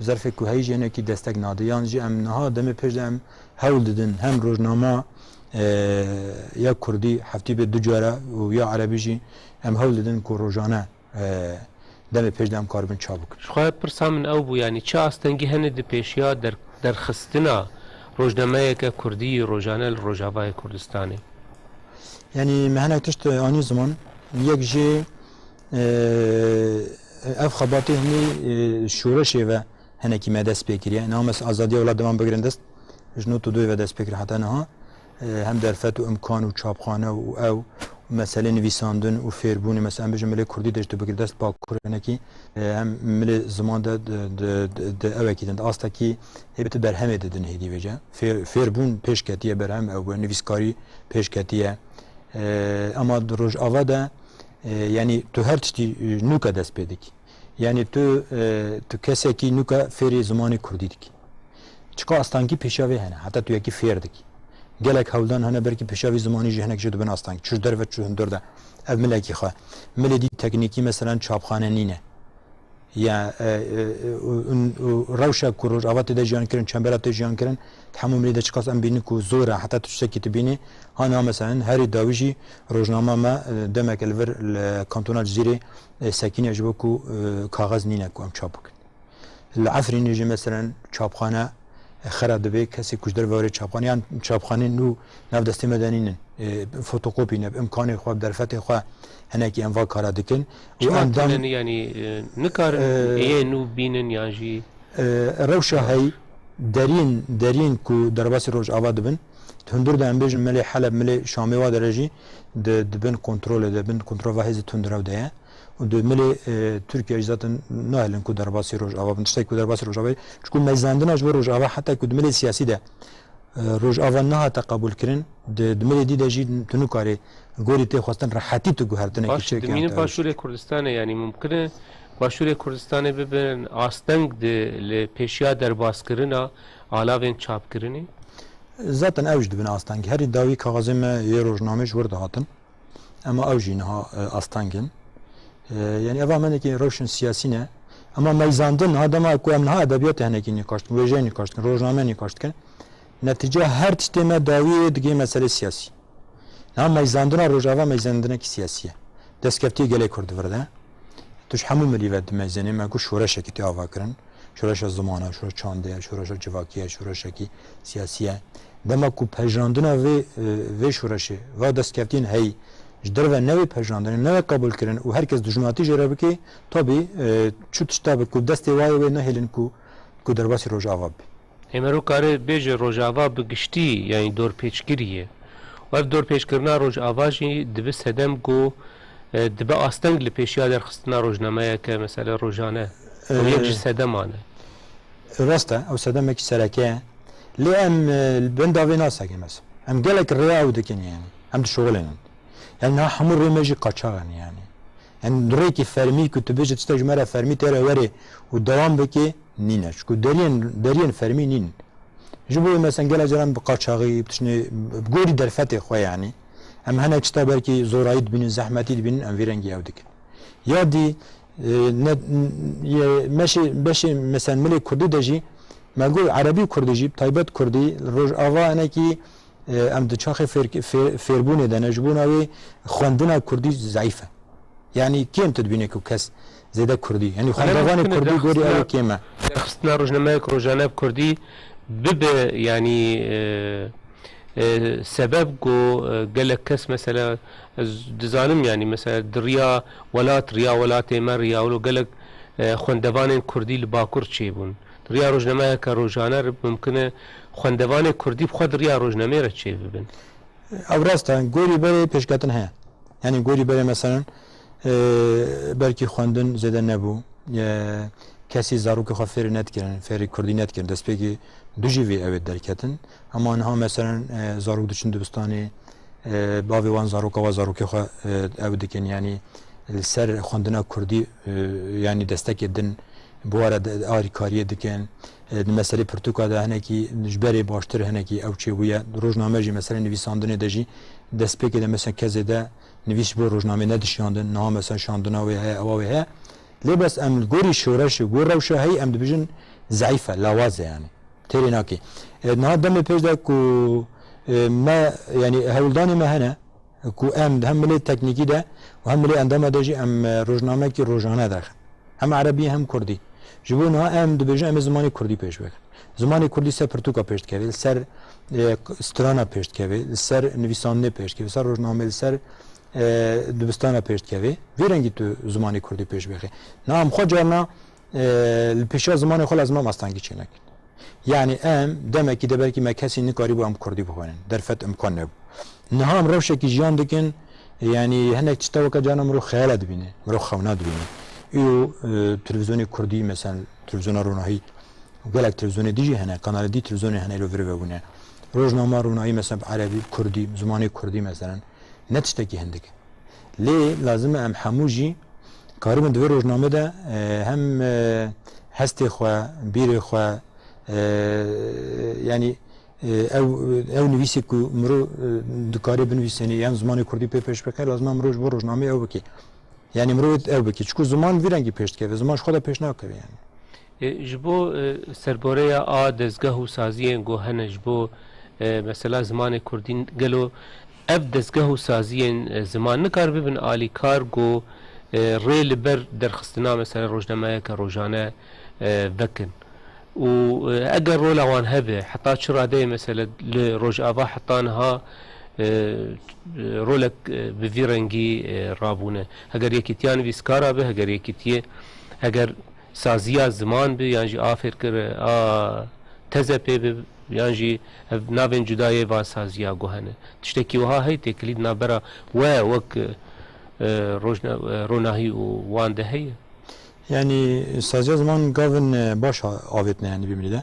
zerfê ku heyî jî hinekî destek nade. Yan jî em niha demê pêş de em hewl didin, hem rojnama, e, ya kurdî heftî bê du cara û ya erebî jî em hewl didin ku rojane e, demê pêş de em karibin çap bikin. Ji xwe pirsa min ew bû, yanî çi astengî hene di pêşiya der-, derxistina rojnameyeke kurdî rojane li Rojavayê Kurdistanê? Yanî me hinek tişt anî ziman, yek jî, e, ev xebatê hinî, e, şoreşê ve hinekî me dest pê kiriye. Niha me azadiya welat devam bigirin dest. Ji not û doyê ve dest pê kir heta niha. E, hem derfet û imkan û çapxane û ew û meselê nivîsandin û fêrbûnê, mesela em bêjin milê kurdî de ji tu bigir dest bakur hinekî, e, hem milê ziman de, de, de, de, de ewekî din, de astekî hê bi tu berhemê didin hêdî vêce. Fêr, fêrbûn pêş ketiye, berhem ew bûye, nivîskarî pêş ketiye. E, ema di Rojava de, e, yanî tu her tiştî, e, nûke dest pê dikî. Yanî tu, e, tu kesekî nûke fêrî zimanê kurdî dikî. Çiqa astengî pêşiya vê hene, heta tu yekî fêr dikî. Gelek hewldan hene, belkî pêşiya vî zimanî jî hinek jî dibin asteng. Çû ji derve, çû hundir de. Ev milekî xwe. Milê dî teknîkî, meselen, çapxane nîne. Ya, e, e, e, û, û, û rewşa ku Rojava tê de jiyan kirin, çembera tê jiyan kirin, di hemû milê de çiqas em bînin ku zor e, heta tu tiştekî tu bînî. Hana, meselen, herî dawî jî rojnama me, e, demeke li vir li kantona Cizîrê, e, sekîne ji bo ku, e, kaxez nîne ku em çap bikin. Li Efrînê jî meselen çapxane, e, xera dibe, kesê ku ji derve were çapxane, yan çapxaneyên nû nav destê me de nînin. E, fotokopî ne, bi imkanê xwe, bi derfetê xwe hinekî em va kara dikin. Û çima em dam tune ne, yanî, e, nikarin, e, ê nû bînin yan jî? E, rewşa hey deriyên, deriyên ku derbasî Rojava dibin, di hundir de em bêjin milê Heleb, milê Şamê wa dere jî di, di bin kontrolê de, bin kontrola hêzê tundrew de ye. Û di milê, e, Tirkiye jî zaten nahêlin ku derbasî Rojava bin. Tiştek ku derbasî Rojava ye. Çiku meyzandina ji bo Rojava heta ku di milê siyasî de, e, Rojava nehate qebûlkirin, di, di milê dî de jî tu nikarî gorî tê xwestin rehetî tu guhertinekî Baş, çêkî dimînin heta Başûrê Kurdistanê, yanî mumkin e Başûrê Kurdistanê bibin asteng di li pêşiya derbaskirina alavên çapkirinê? Zaten ew jî dibin astengî. Herî dawî kaxezê me yê rojnamê ji wir dihatin. Ema ew jî niha, e, asteng in. E, yanî eva me nekî rewşên siyasî ne. Ema meyzandin niha dema ku em niha edebiyatê hinekî nîqaş dikin, wêjeyê nîqaş dikin, rojname nîqaş dikin. Netîce her tiştê me dawiyê digê meselê siyasî. Niha meyzandina Rojava meyzandinekî siyasî ye. Destkeftiyê gelê Kurd di vir de. Tu ji hemû milî ve dimeyzênî, me ku şoreşekî tê ava kirin. Şoreşa zimana, şoreşa çandê ye, şoreşa civakî ye, şoreşekî siyasî ye. Dema ku pejirandina vê, e, vê şoreşê, va destkeftiyên heyî ji derve newê pejirandinê, newê qebûlkirin û her kes dijminatî jê re bike, tabî, e, çu tişta bi ku destê wayê wê nehêlin ku, ku derbasî Rojava bibe. Ê mero kare bêje Rojava bi giştî, yanî dorpêçkirî ye. Û ev dorpêçkirina Rojava jî dibe sedem ku, e, dibe asteng li pêşiya derxistina rojnameyeke, mesele rojane. Ew yek ji Ee, sedeman e. Rast e, ew sedemekî sereke ye. Lê em, e, li benda vê nasekin mesela. Em gelek rêya ew dikin yani. Em dişuxulînin. Yani niha hemû rê me jî qaçax in yani. Yani rêkî fermî ku tu bêjî tiştek ji me re fermî tê re were û dewam bike, nîne. Çku deriyên, deriyên fermî nîn. Ji bo mesela gelek caran bi qaçaxî, bi tiştê, bi gorî derfetê xwe yanî. Em hinek tişta belkî zorayî dibînin, zehmetî dibînin, em vî rengî ew dikin. Ya dî, e, ne, ye, meşê, beşê mesela milê Kurdî de jî, me got Erebî û Kurdî jî, bi taybet Kurdî, li Rojava hinekî, e, em di çaxê fêr-, fê-, fêrbûnê de ne, ji bona wê xwendina Kurdî zeîf e. Yanî kêm tu dibînî ku kes zêde Kurdî. Yanî xwendevanê Kurdî gorî ew ê kêm e. Derxistina rojnameyek rojane bi Kurdî bibe, yanî, e, e, sebeb ku, e, gelek kes mesela, ez dizanim, yanî mesela di riya welat, riya welatê me, riya wilo gelek, e, xwendevanên Kurdî li Bakur çêbûn. Di riya rojnameyeke rojane re mumkin e xwendevanê Kurdî bi xwe di riya rojnameyê re çêbibin. Ew rast e, gorî berê pêşketin heye. Yanî gorî berê meselen, e, belkî xwendin zêde nebû. E, kesî zarokê xwe fêrî nedikirin, fêrî kurdî nedikirin. Destpêkê du jî vê ew ê derketin. Ema niha meselen, e, zarok diçin dibistanê, e, bavê wan zaroka wa zarokê xwe, e, ew dikin. Yanî li ser xwendina kurdî, e, yanî destekê din bi wa re de-, alîkariyê dikin. E, di meselê pirtûka de hinekî ji berê baştir hinekî ew çêbûye. Di rojname jî, mesele nivîsandinê de jî destpêkê de mesela kezê de nivîs ji bo rojnamê nedişiyandin. Niha mesela şandina wê heye, ewa wê heye. Lê bes em li gorî şoreşê, gor rewşa heyî em dibêjin zeîf e, lawaz e yanî. Têrê nake. E, niha demê pêş de ku, e, me, yanî hewldanê me hene, ku em hem milê teknîkî de û hem milê endama de jî em, e, rojnamekî rojane derxin. Hem erebî hem kurdî. Ji bo niha em dibêjin em ê zimanê kurdî pêş bixin. Zimanê kurdî ser pirtûka pêş dikeve, li ser, e, strana pêş dikeve, li ser nivîsandinê pêş dikeve, li ser rojnamê, li ser, e, dibistana pêş dikeve. Vê rengî tu zimanê kurdî pêş bixî. Niha em xwe carna, e, li pêşiya zimanê xwe lazim em astengî çênekin. Yanî em demekî de belkî me kesî nikarîbû em kurdî bixwînin. Derfet imkan nebû. Niha em rewşekî jiyan dikin, yanî hinek tişta weke carna mirov xeyala dibîne, mirov xewna dibîne. Îro, e, televîzyonê kurdî, mesela televîzyona Ronahî, gelek televîzyonê dî jî hene, kanalê dî televîzyonê hene îro vir vebûne. Rojnama Ronahî mesela bi erebî, kurdî, zimanê kurdî mesela ne tiştekî hindik e. Lê lazim e em hemû jî karibin di vê rojnamê de, e, hem, e, hestê xwe, bîrê xwe, e, yanî, e, ew, ew nivîsê ku mirov, e, dikare binivîsênê yan zimanê kurdî pê pêş bike, lazim e mirov ji bo rojnamê ew bike. Yanî mirov ew bike. Çiku ziman vî rengî pêş dikeve. Ziman ji xwe de pêş nakeve yanî. E, ji bo, e, serboreya a dezgeh û saziyên ku hene ji bo, e, mesela zimanê kurdî, gelo ev dezgeh û saziyên, e, ziman nikar bibin alîkar ku, e, rê li ber derxistina mesela rojnameyeke rojane, e, vekin? Û, e, eger rola wan hebe, heta çi radeyê mesela li Rojava heta niha, e, rolek, e, bi vî rengî, e, rabûne? Heger yekîtiya nivîskara be, heger yekîtiyê, heger saziya ziman bi, yan jî a fêrkir a teze pê bi, yan jî ev navên cuda yê van saziya guhene. Tiştekî wiha heye têkilî di navbera we wek, e, rojna-, e, ronahî û wan de heye? Yanî saziya ziman gavin, e, baş a-, avêtine yanî bimrî de.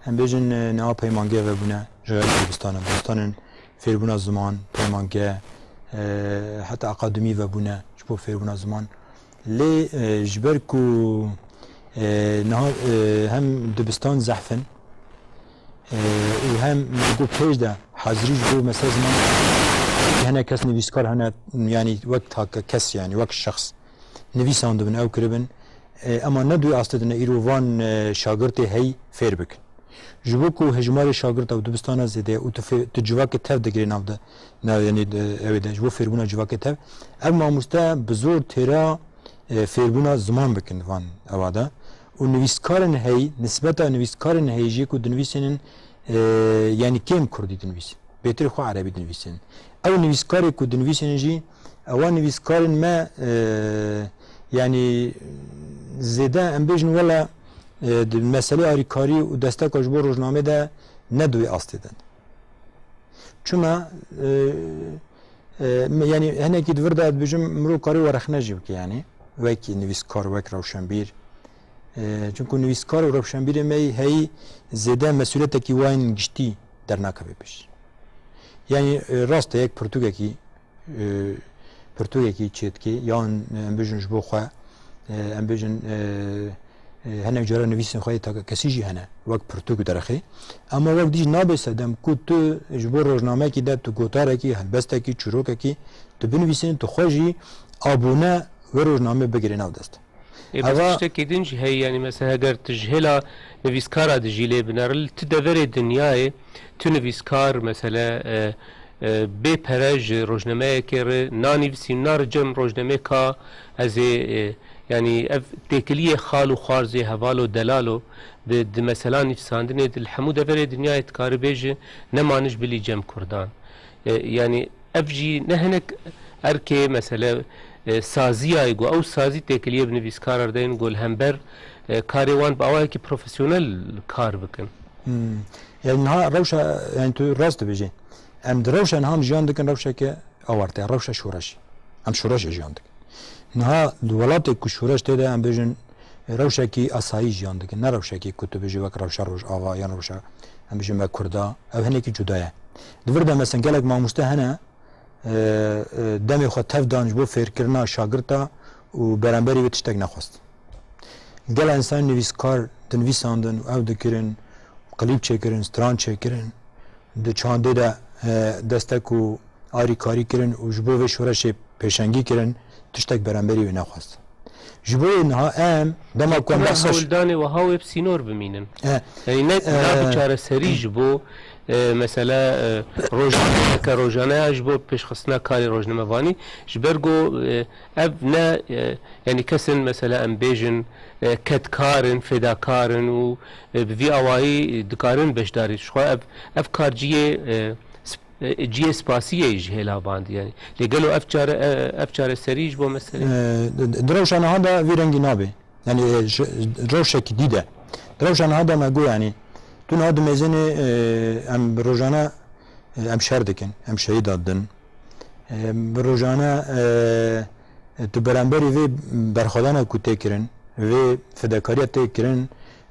Em bêjin, e, niha peymangeh vebûne ji xwe dibistanin. Dibistanên fêrbûna ziman, peymangeh, e, heta akademî vebûne ji bo fêrbûna ziman. Lê, e, ji ber ku, e, niha, e, hem dibistan zehf in, e, û hem ku pêş de hazirî ji bo mesela ziman hene kes nivîskar hene, yanî wek take kes, yanî wek şexs nivîsandibin, ew kiribin. E, ema ne duyê astê de ne îro van, e, şagirtê heyî fêr bikin. Ji bo ku hejmarê şagirta û dibistana zêde û tu fê-, tu civakê tev digirê nav de, nav, yanî de, ew ê de, ji bo fêrbûna civakê tev, ev mamoste bi zor têra, e, fêrbûna ziman bikin van ewa de. Û nivîskarên heyî, nisbeta nivîskarên heyî jî ku dinivîsînin, e, yanî kêm kurdî dinivîsîn. Bêtir xwe erebî dinivîsînin. Ew nivîskarê ku dinivîsînin jî, ewa nivîskarên me, e, yanî zêde em bêjin wela, e, di meselê arîkarî û desteka ji bo rojnamê de ne di wê astê de ne. Çima, e, e, me-, yanî hinekî di vir de ez dibêjim, mirov karê werexne jî bike, yanî wek nivîskar, wek rewşenbîr. E, çunku nivîskar û rewşenbîrê me heyî zêde mesûliyetekî wayên giştî dernakeve pêş. Yanî, e, rast e, yek pirtûkekî, e, pirtûkekî çêdikê, yan, e, em bêjin ji bo xwe, e, em bêjin, e, e, hinek cara nivîsên xwe yê takekesî jî hene, wek pirtûk derxê. Ema wek dî jî nabe sedem ku tu ji bo rojnamekî de tu gotarekî, helbestekî, çîrokekî tu binivîsînî, tu xwe jî abûne wê rojnamê bigirê nav dest. Ê, bes Eva tiştekî din jî heye, yanî mesela heger tu ji hêla nivîskara dijî lê binere, li tu deverê dinyayê tu nivîskar, mesela, e, e, bê pere ji rojnameyekê re nanivîsî, nare cem rojnamê ka ez ê, e, yanî ev têkiliyê xal û xwarzê, heval û delalo di, di mesela nivîsandinê de li hemû deverê dinyayê dikare bêje, nemaniş bilî cem kurdan. E, yanî ev jî ne hinek erkê, mesele, e, saziyayê ku ew sazî têkiliyê bi nivîskara re deyin ku li hember, e, karê wan bi awayekî profesyonel kar bikin. Hmm. Yani niha rewşa, yani tu rast dibêjî. Em di rewşa niha em jiyan dikin rewşeke awarte, rewşa şoreşî. Em şoreşê jiyan dikin. Niha di welatê ku şoreş tê de em bêjin rewşekî asayî jiyan dikin. Ne rewşekî ku tu bêjî wek rewşa Rojava yan rewşa em bêjin me Kurda. Ev hinekî cuda ye. Di vir de mesela gelek mamoste hene, e, e, demê xwe tev dan ji bo fêrkirina şagirta û beramberî wê tiştek nexwest. Gelek însan nivîskar dinivîsandin û ew dikirin, klîp çêkirin, stran çêkirin, di çandê de, e, destek û arîkarî kirin û ji bo vê şoreşê pêşengî kirin, tiştek beramberî wê nexwest. Ji bo wê niha em, dema ku em Tuna behsa ş- hewldanê wiha wê bi sînor bimînin. E, Yanî ne, e, ne bi çareserî ji bo, e, mesela, e, rojnameyeke rojane ya ji bo pêşxistina karê rojnamevanî, ji ber ku, e, ev ne, e, yanî kesin mesela em bêjin, e, kedkar in, fedakar in û, e, bi vî awayî dikarin beşdarî. Ji xwe ev, ev kar cihê, e, sp-, e, cihê spasiyê ye ji hêla van de, yanî. Lê gelo ev çare-, e, ev çareserî ji bo meselê? E, di, di rewşa niha de vî rengî nabe. Yanî, e, ji, rewşekî dî de. Di rewşa niha de me got, yanî, tu niha dimêzênê, e, em bi rojane, e, em şer dikin, em şehîda didin. E, bi rojane, e, e, tu beramberî vê berxwedana ku tê kirin, vê fedakariya tê kirin,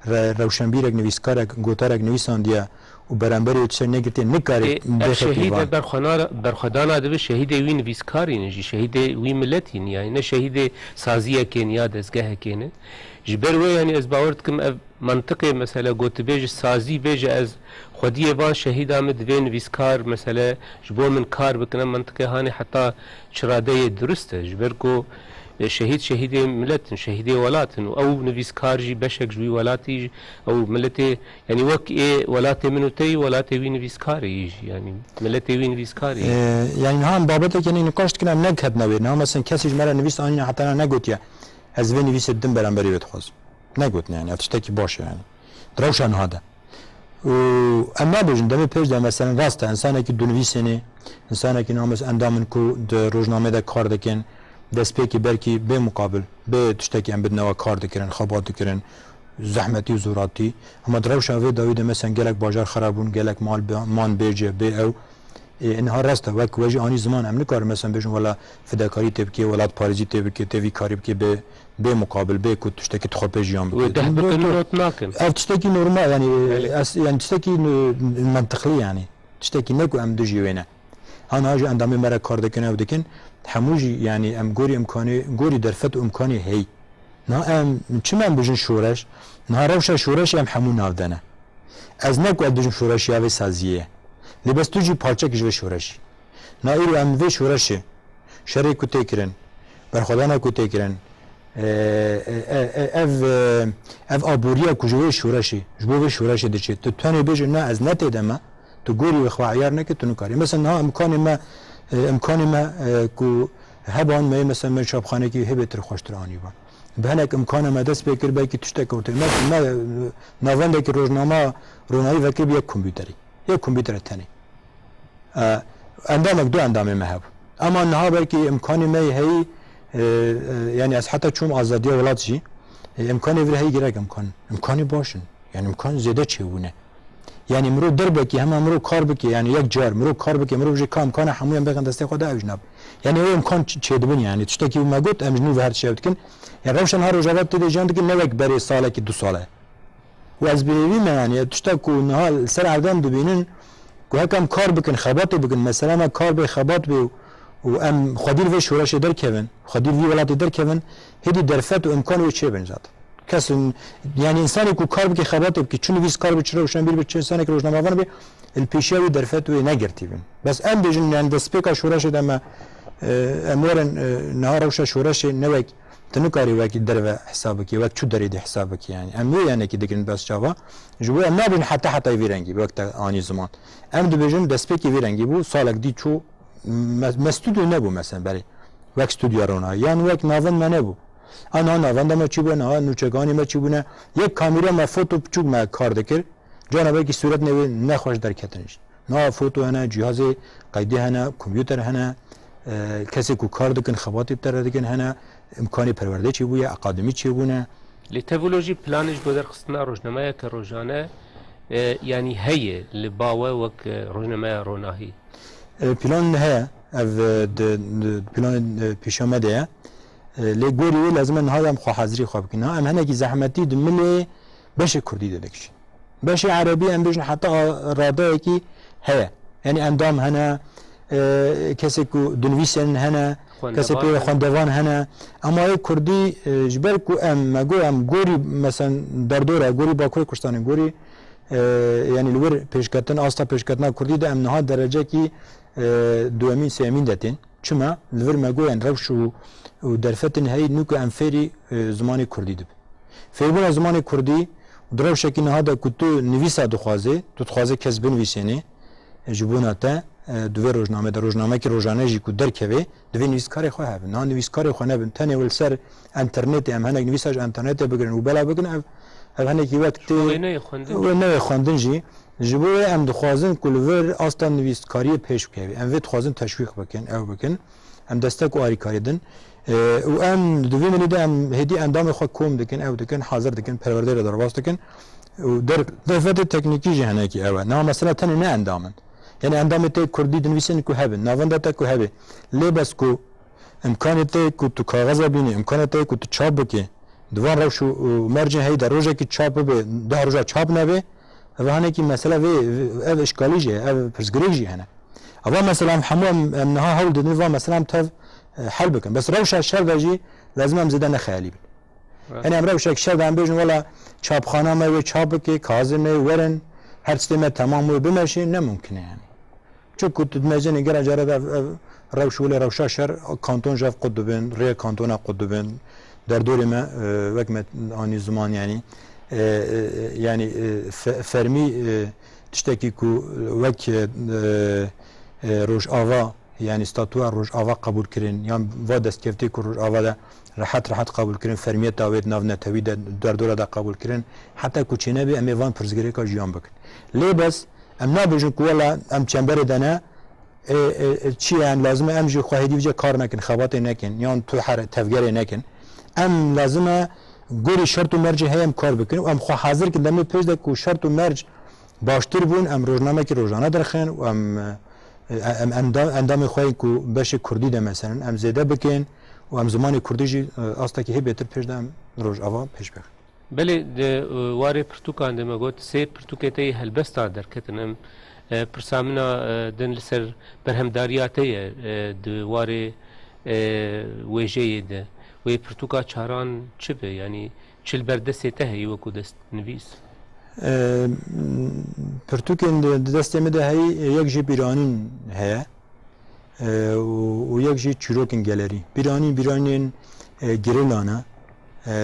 re-, rewşenbîrek, nivîskarek, gotarek nivîsandiye û beramberî wê tiştek negirtiye, nikarê Ê, ev bêxe şehîd pîvan. Ev berxwedana, berxwedana dibe şehîdê wî nivîskarî ne jî, şehîdê wî miletî ne, yanî ne şehîdê saziyekê ne ya dezgehekê ne. Ji ber wê, yanî ez bawer dikim ev mentiqê, mesela, gotibêj sazî bêje ez xwediyê van şehîda min divê nivîskar, mesele, ji bo min kar bikin, ev mentiqê hanê heta çi radeyê durist e. Ji ber ku, e, şehîd şehîdê milet in, şehîdê welat in û ew nivîskar jî beşek ji wî welatî, ew miletê, yanî wek ê welatê min û te yî, welatê wî nivîskarê yî jî, yanî miletê wî nivîskarê yî. E, yanî niha em babetekê nî nîqaş dikin, em neketine wê. Niha mesela kesî ji me re nivîs anîne heta niha negotiye, ez vê nivîsê didim beramberî wê dixwazim. Negotin yani, ev tiştekî baş e yani. Di rewşa niha de. Û em nabêjin, demê pêş de, meselen, rast e, insanekî dinivîsênê, insanekî names endam in ku di rojnameyê de kar dikin, destpêkî belkî bê muqabil, bê tiştekî em bidine we kar dikirin, xebat dikirin, zehmetî û zoratî. Hema di rewşa vê dawî de, meselen, gelek bajar xera bûn, gelek mal be-, man bê cih, bê ew. Ê, niha rast e, wek we jî anî ziman, em nikarin mesela bêjin, wela fidekarî tê bikê, welatparêzî tê bikê, tê vî karî bikê, bê, bê muqabil, bê ku tiştekî tu xwe pê jiyan bikê. Wê deh bikin, not nakin. Ev tiştekî normal, yanî, Belê. es-, yanî tiştekî n-, mentiqlî, yanî tiştekî ne ku em dijî wê ne. Ha niha jî endamê me re kar dikin, ew dikin, hemû jî, yanî em gorî imkanê, gorî derfet û imkanê heyî. Niha em, çima em bijin şoreş? Niha rewşa şoreşê em hemû nav de ne. Ez ne ku ez dijim şoreşê ya vê saziyê ye. Lê bes tu jî parçek ji vê şoreşî. Na îro em vê şoreşê, şerê ku tê kirin, berxwedana ku tê kirin, e, e, e, e, ev, e, ev aboriya ku ji wê şoreşê, ji bo vê şoreşê diçe. Tu tenê bêje, na ez ne tê de me, tu gorî wê xwe eyar neke, tu nikarî. Mesela niha imkanê me, e, imkanê me, e, ku heban me, mesela me çapxanekî hê bêtir xweştir anî ba. Bi hinek imkana me dest pê kir, belkî tiştek ortê me, me, e, navendekî rojnama ronahî vekiribû yek kompîterî. Yek kompîtere tenê. E, endamek, du endamê me hebû. Ema niha belkî imkanê me yê heyî, e, e, yanî ez heta çûm azadiya welat jî, e, imkanê vir heyî gerek imkan. Imkanê baş in. Yanî imkan zêde çêbûne. Yanî mirov derbekî hema mirov kar bike, yanî yek car mirov kar bike, mirov jî ka imkana hemûyan bêxin destê xwe de ew jî nab. Yanî ew imkan ç-, çêdibin yanî. Tiştekî me got, em ji nû ve her tişt ew dikin. Yanî rewşa niha Rojava tê de jiyan dikin, ne wek berê salekî du sale. Û ez bi hêvî me, yanî tişta ku niha li ser erdem dibînin, ku heke em kar bikin, xebatê bikin, mesela me kar bê, xebat bê û, û em xwedî li vê şoreşê derkevin, xwedî li vî welatê derkevin, hêdî derfet û imkan wê çêbin zaten. Kes, yanî însanê ku kar bike, xebatê bike, çi nivîskar be, çi rewşenbîr be, çi însanekî rojnamevan be, li pêşiya wî derfet wê negirtî bin. Bes em bêjin, yanî destpêka şoreşê de me, e, em werin, e, niha rewşa şoreşê ne wek tu nikarî wek derve hesab bikî, wek çu derê dî hesab bikî yanî. Em wê yanekî digirin bes çava. Ji bo em nabêjin heta hetayê vî rengî, wek te anî ziman. Em dibêjin destpêkê vî rengî bû, salek dî çû, me, me stûdyo nebû mesela berê. Wek stûdyoya Rona, yan wek navend me nebû. A niha navenda me çi bû, niha nûçekanê me çi bûne. Yek kamîra me foto piçûk me kar dikir. Cana belkî sûret newê nexweş derketin jî. Niha foto hene, cihazê qeydî hene, kompûter hene, e, kesê ku kar dikin, xebatê bi te re dikin hene, imkanê perwerdê çêbûye, akademî çêbûne. Lê tevolo jî planê ji bo derxistina rojnameyeke rojane, e, yanî heye li ba we wek, e, rojnameya ronahî? E, plan heye, ev, e, di, di planê, e, pêşiya me de ye. E, lê gorî wê lazim e niha em xwe hazirî xwe bikin. Ha, em hinekî zehmetî di milê beşê kurdî de dikişîn. Beşê erebî em bêjin heta radeyekî heye. Yanî endam hene, e, kesê ku dinivîsên hene, kesê pê Xwendevan hene. Xwendevan hene. Ema yê kurdî, e, ji ber ku em, me got em gorî, mesela derdora, gorî Bakurê Kurdistanê, gorî, e, yanî li wir pêşketin, asta pêşketina kurdî de em niha derecekî, e, duyemîn, sêyemîn de tên. Çima? Li vir me goyan rewş û, û derfetên heyî nû ku em fêrî, e, zimanê kurdî dibin. Fêrbûna zimanê kurdî û di rewşekî niha de ku tu nivîsa dixwazê, tu dixwazê kes binivîsênê, e, ji bona te, e, di vê rojname de, rojnamekî rojane jî ku derkevê, divê nivîskarê xwe hebin. Niha nivîskarê xwe nebin. Tenê wê li ser enternetê, em hinek nivîsa ji enternetê bigirin û bela bikin, ev, ev hinekî wek tê Wê neyê xwendin. Wê neyê xwendin jî. Ji bo wê em dixwazin ku li vir asta nivîskariyê pêş bikeve. Em vê dixwazin teşwîq bikin, ew bikin. Em destek û alîkarî din. E, û em di vî milî de em hêdî endamê xwe kom dikin, ew dikin, hazir dikin, perwerdeyê re derbas dikin. Û der-, derfetê teknîkî jî hinekî ew e. Niha mesela tenê ne endam in. Yanî endamê te kurdî dinivîsên ku hebin, navenda te ku hebe. Lê bes ku imkanê te ku tu kaxeza bînî, imkanê te ku tu çap bikî, di van rewş û, û mercên heyî de rojekî çap bibe, deh roja çap nebe, ev hanekî mesela vê, ev işkalî jî ye, ev pirsgirêk jî hene. Eva mesela em hemû em, em niha hewl didin, va mesela em tev, e, hel bikin. Bes rewşa şer de jî lazim em zêde ne xeyalî bin. Evet. Yanî em rewşek şer de em bêjin, wela çapxana me wê çap bike, kazê me werin, her tiştê me temam wê bimeşe, ne mumkin e yanî. Çunku tu dimejênê gera care de ev, ev rewş wile rewşa şer, kanton ji hev qut dibin, rêyê kantona qut dibin. Derdorê me, e, wek me anî ziman yanî, e, e, yanî, e, fe-, fermî, e, tiştekî ku wek, e, e, Rojava, yanî statuya Rojava qebûl kirin, yan va destkeftê ku Rojava de rehet rehet qebûl kirin, fermiyeta wê di nav netewî de, derdora de qebûl kirin, heta ku çênebe em ê van pirsgirêka jiyan bikin. Lê bes em nabêjin ku wela em çemberê de ne, e, e, e, çi ye, em lazim e em jî xwe hêdî vêce kar nekin, xebatê nekin, yan tu her tevgerê nekin. Em lazim e gorî şert û mercê heye em kar bikin û em xwe hazir kin demê pêş de ku şert û merc baştir bûn, em rojnamekî rojane derxin û em, e, E, em endam, endamê xwe yên ku beşê kurdî de, meselen, em zêde bikin û em zimanê kurdî jî, e, astekî hê bêtir pêş de em Rojava pêş bixin. Belê, di, e, warê pirtûkan de me got, sê pirtûkê te yê helbesta derketin. Em, e, pirsa min a, e, din li ser berhemdariya te ye, e, di warê, e, wêjeyê de. Wê pirtûka çaran çi be? Yanî çi li ber destê te heyî wekû destnivîs? E, pirtûkên di, di destê min de heyî, e, yek jî bîranîn heye. E, û, û yek jî çîrokên gelerî. Bîranîn, bîranên, e, gerîla ne. E,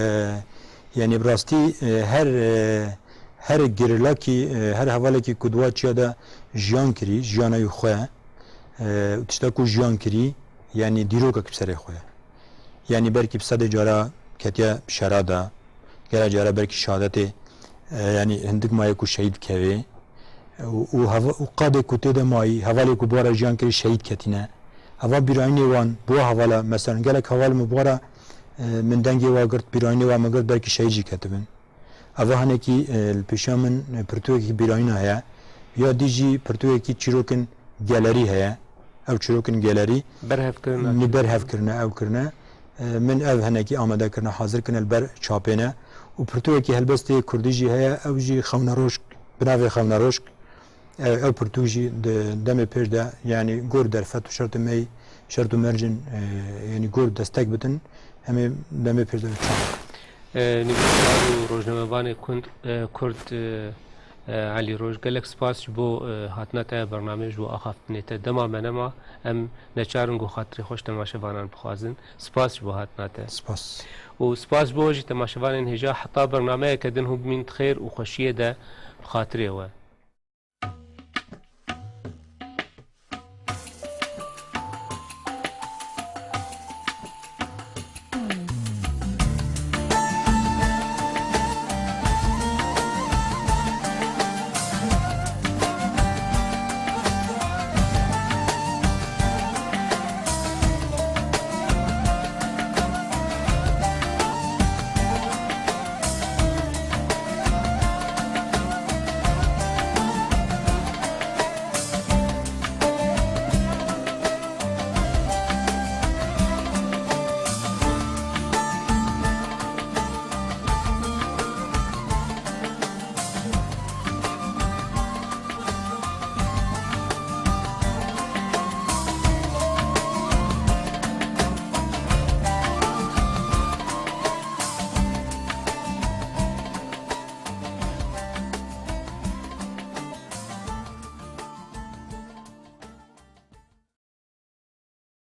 yanî bi rastî, e, her, e, her gerîlakî, e, her hevalekî ku di wa çiya de jiyan kirî, jiyana wî xwe, e, û tişta ku jiyan kirî, yanî dîrokek bi serê xwe ye. Yanî belkî bi sedê cara ketiye şera de, gelek cara belkî şehadetê, e, yanî hindik maye ku şehîd kevê. Û, û heva-, û qadê ku tê de mayî, hevalê ku bi wa re jiyan kirî şehîd ketîne. Heva bîrayînê wan, bi wa hevala, mesela gelek heval min bi wa re, e, min dengê wa girt, bîrayînê wa min girt, belkî şehîd jî ketibin. Eva hinekî, e, li pêşiya min, e, pirtûkekî bîrayîna heye. Ya dî jî pirtûkekî çîrokên gelerî heye. Ew çîrokên gelerî Berhev kirine. Min berhev kirine, ew kirine. E, min ev hinekî amade kirine, hazir kirine, li ber çapê ne. Û pirtûkekî helbestê kurdî jî heye, ew jî Xewneroşk, bi navê Xewneroşk. Ew, ew pirtûk jî di demê pêş de, yanî gor derfet û şert û mey, şert û mercên, e, yanî gor destek bidin, em ê demê pêş de çap. E, nivîskar û rojnamevanê kund, e, kurd, e, e, Elî Roj, gelek spas ji bo, e, hatina te ya bernameyê, ji bo axaftinê te. Dema me nema, em neçar in ku xatirê xwe ji temaşevanan bixwazin. Spas ji bo hatina te. Spas. Û spas ji bo we jî temaşevanên hêja. Heta bernameyeke din hûn bimînin di xêr û xweşiyê de bi xatirê we.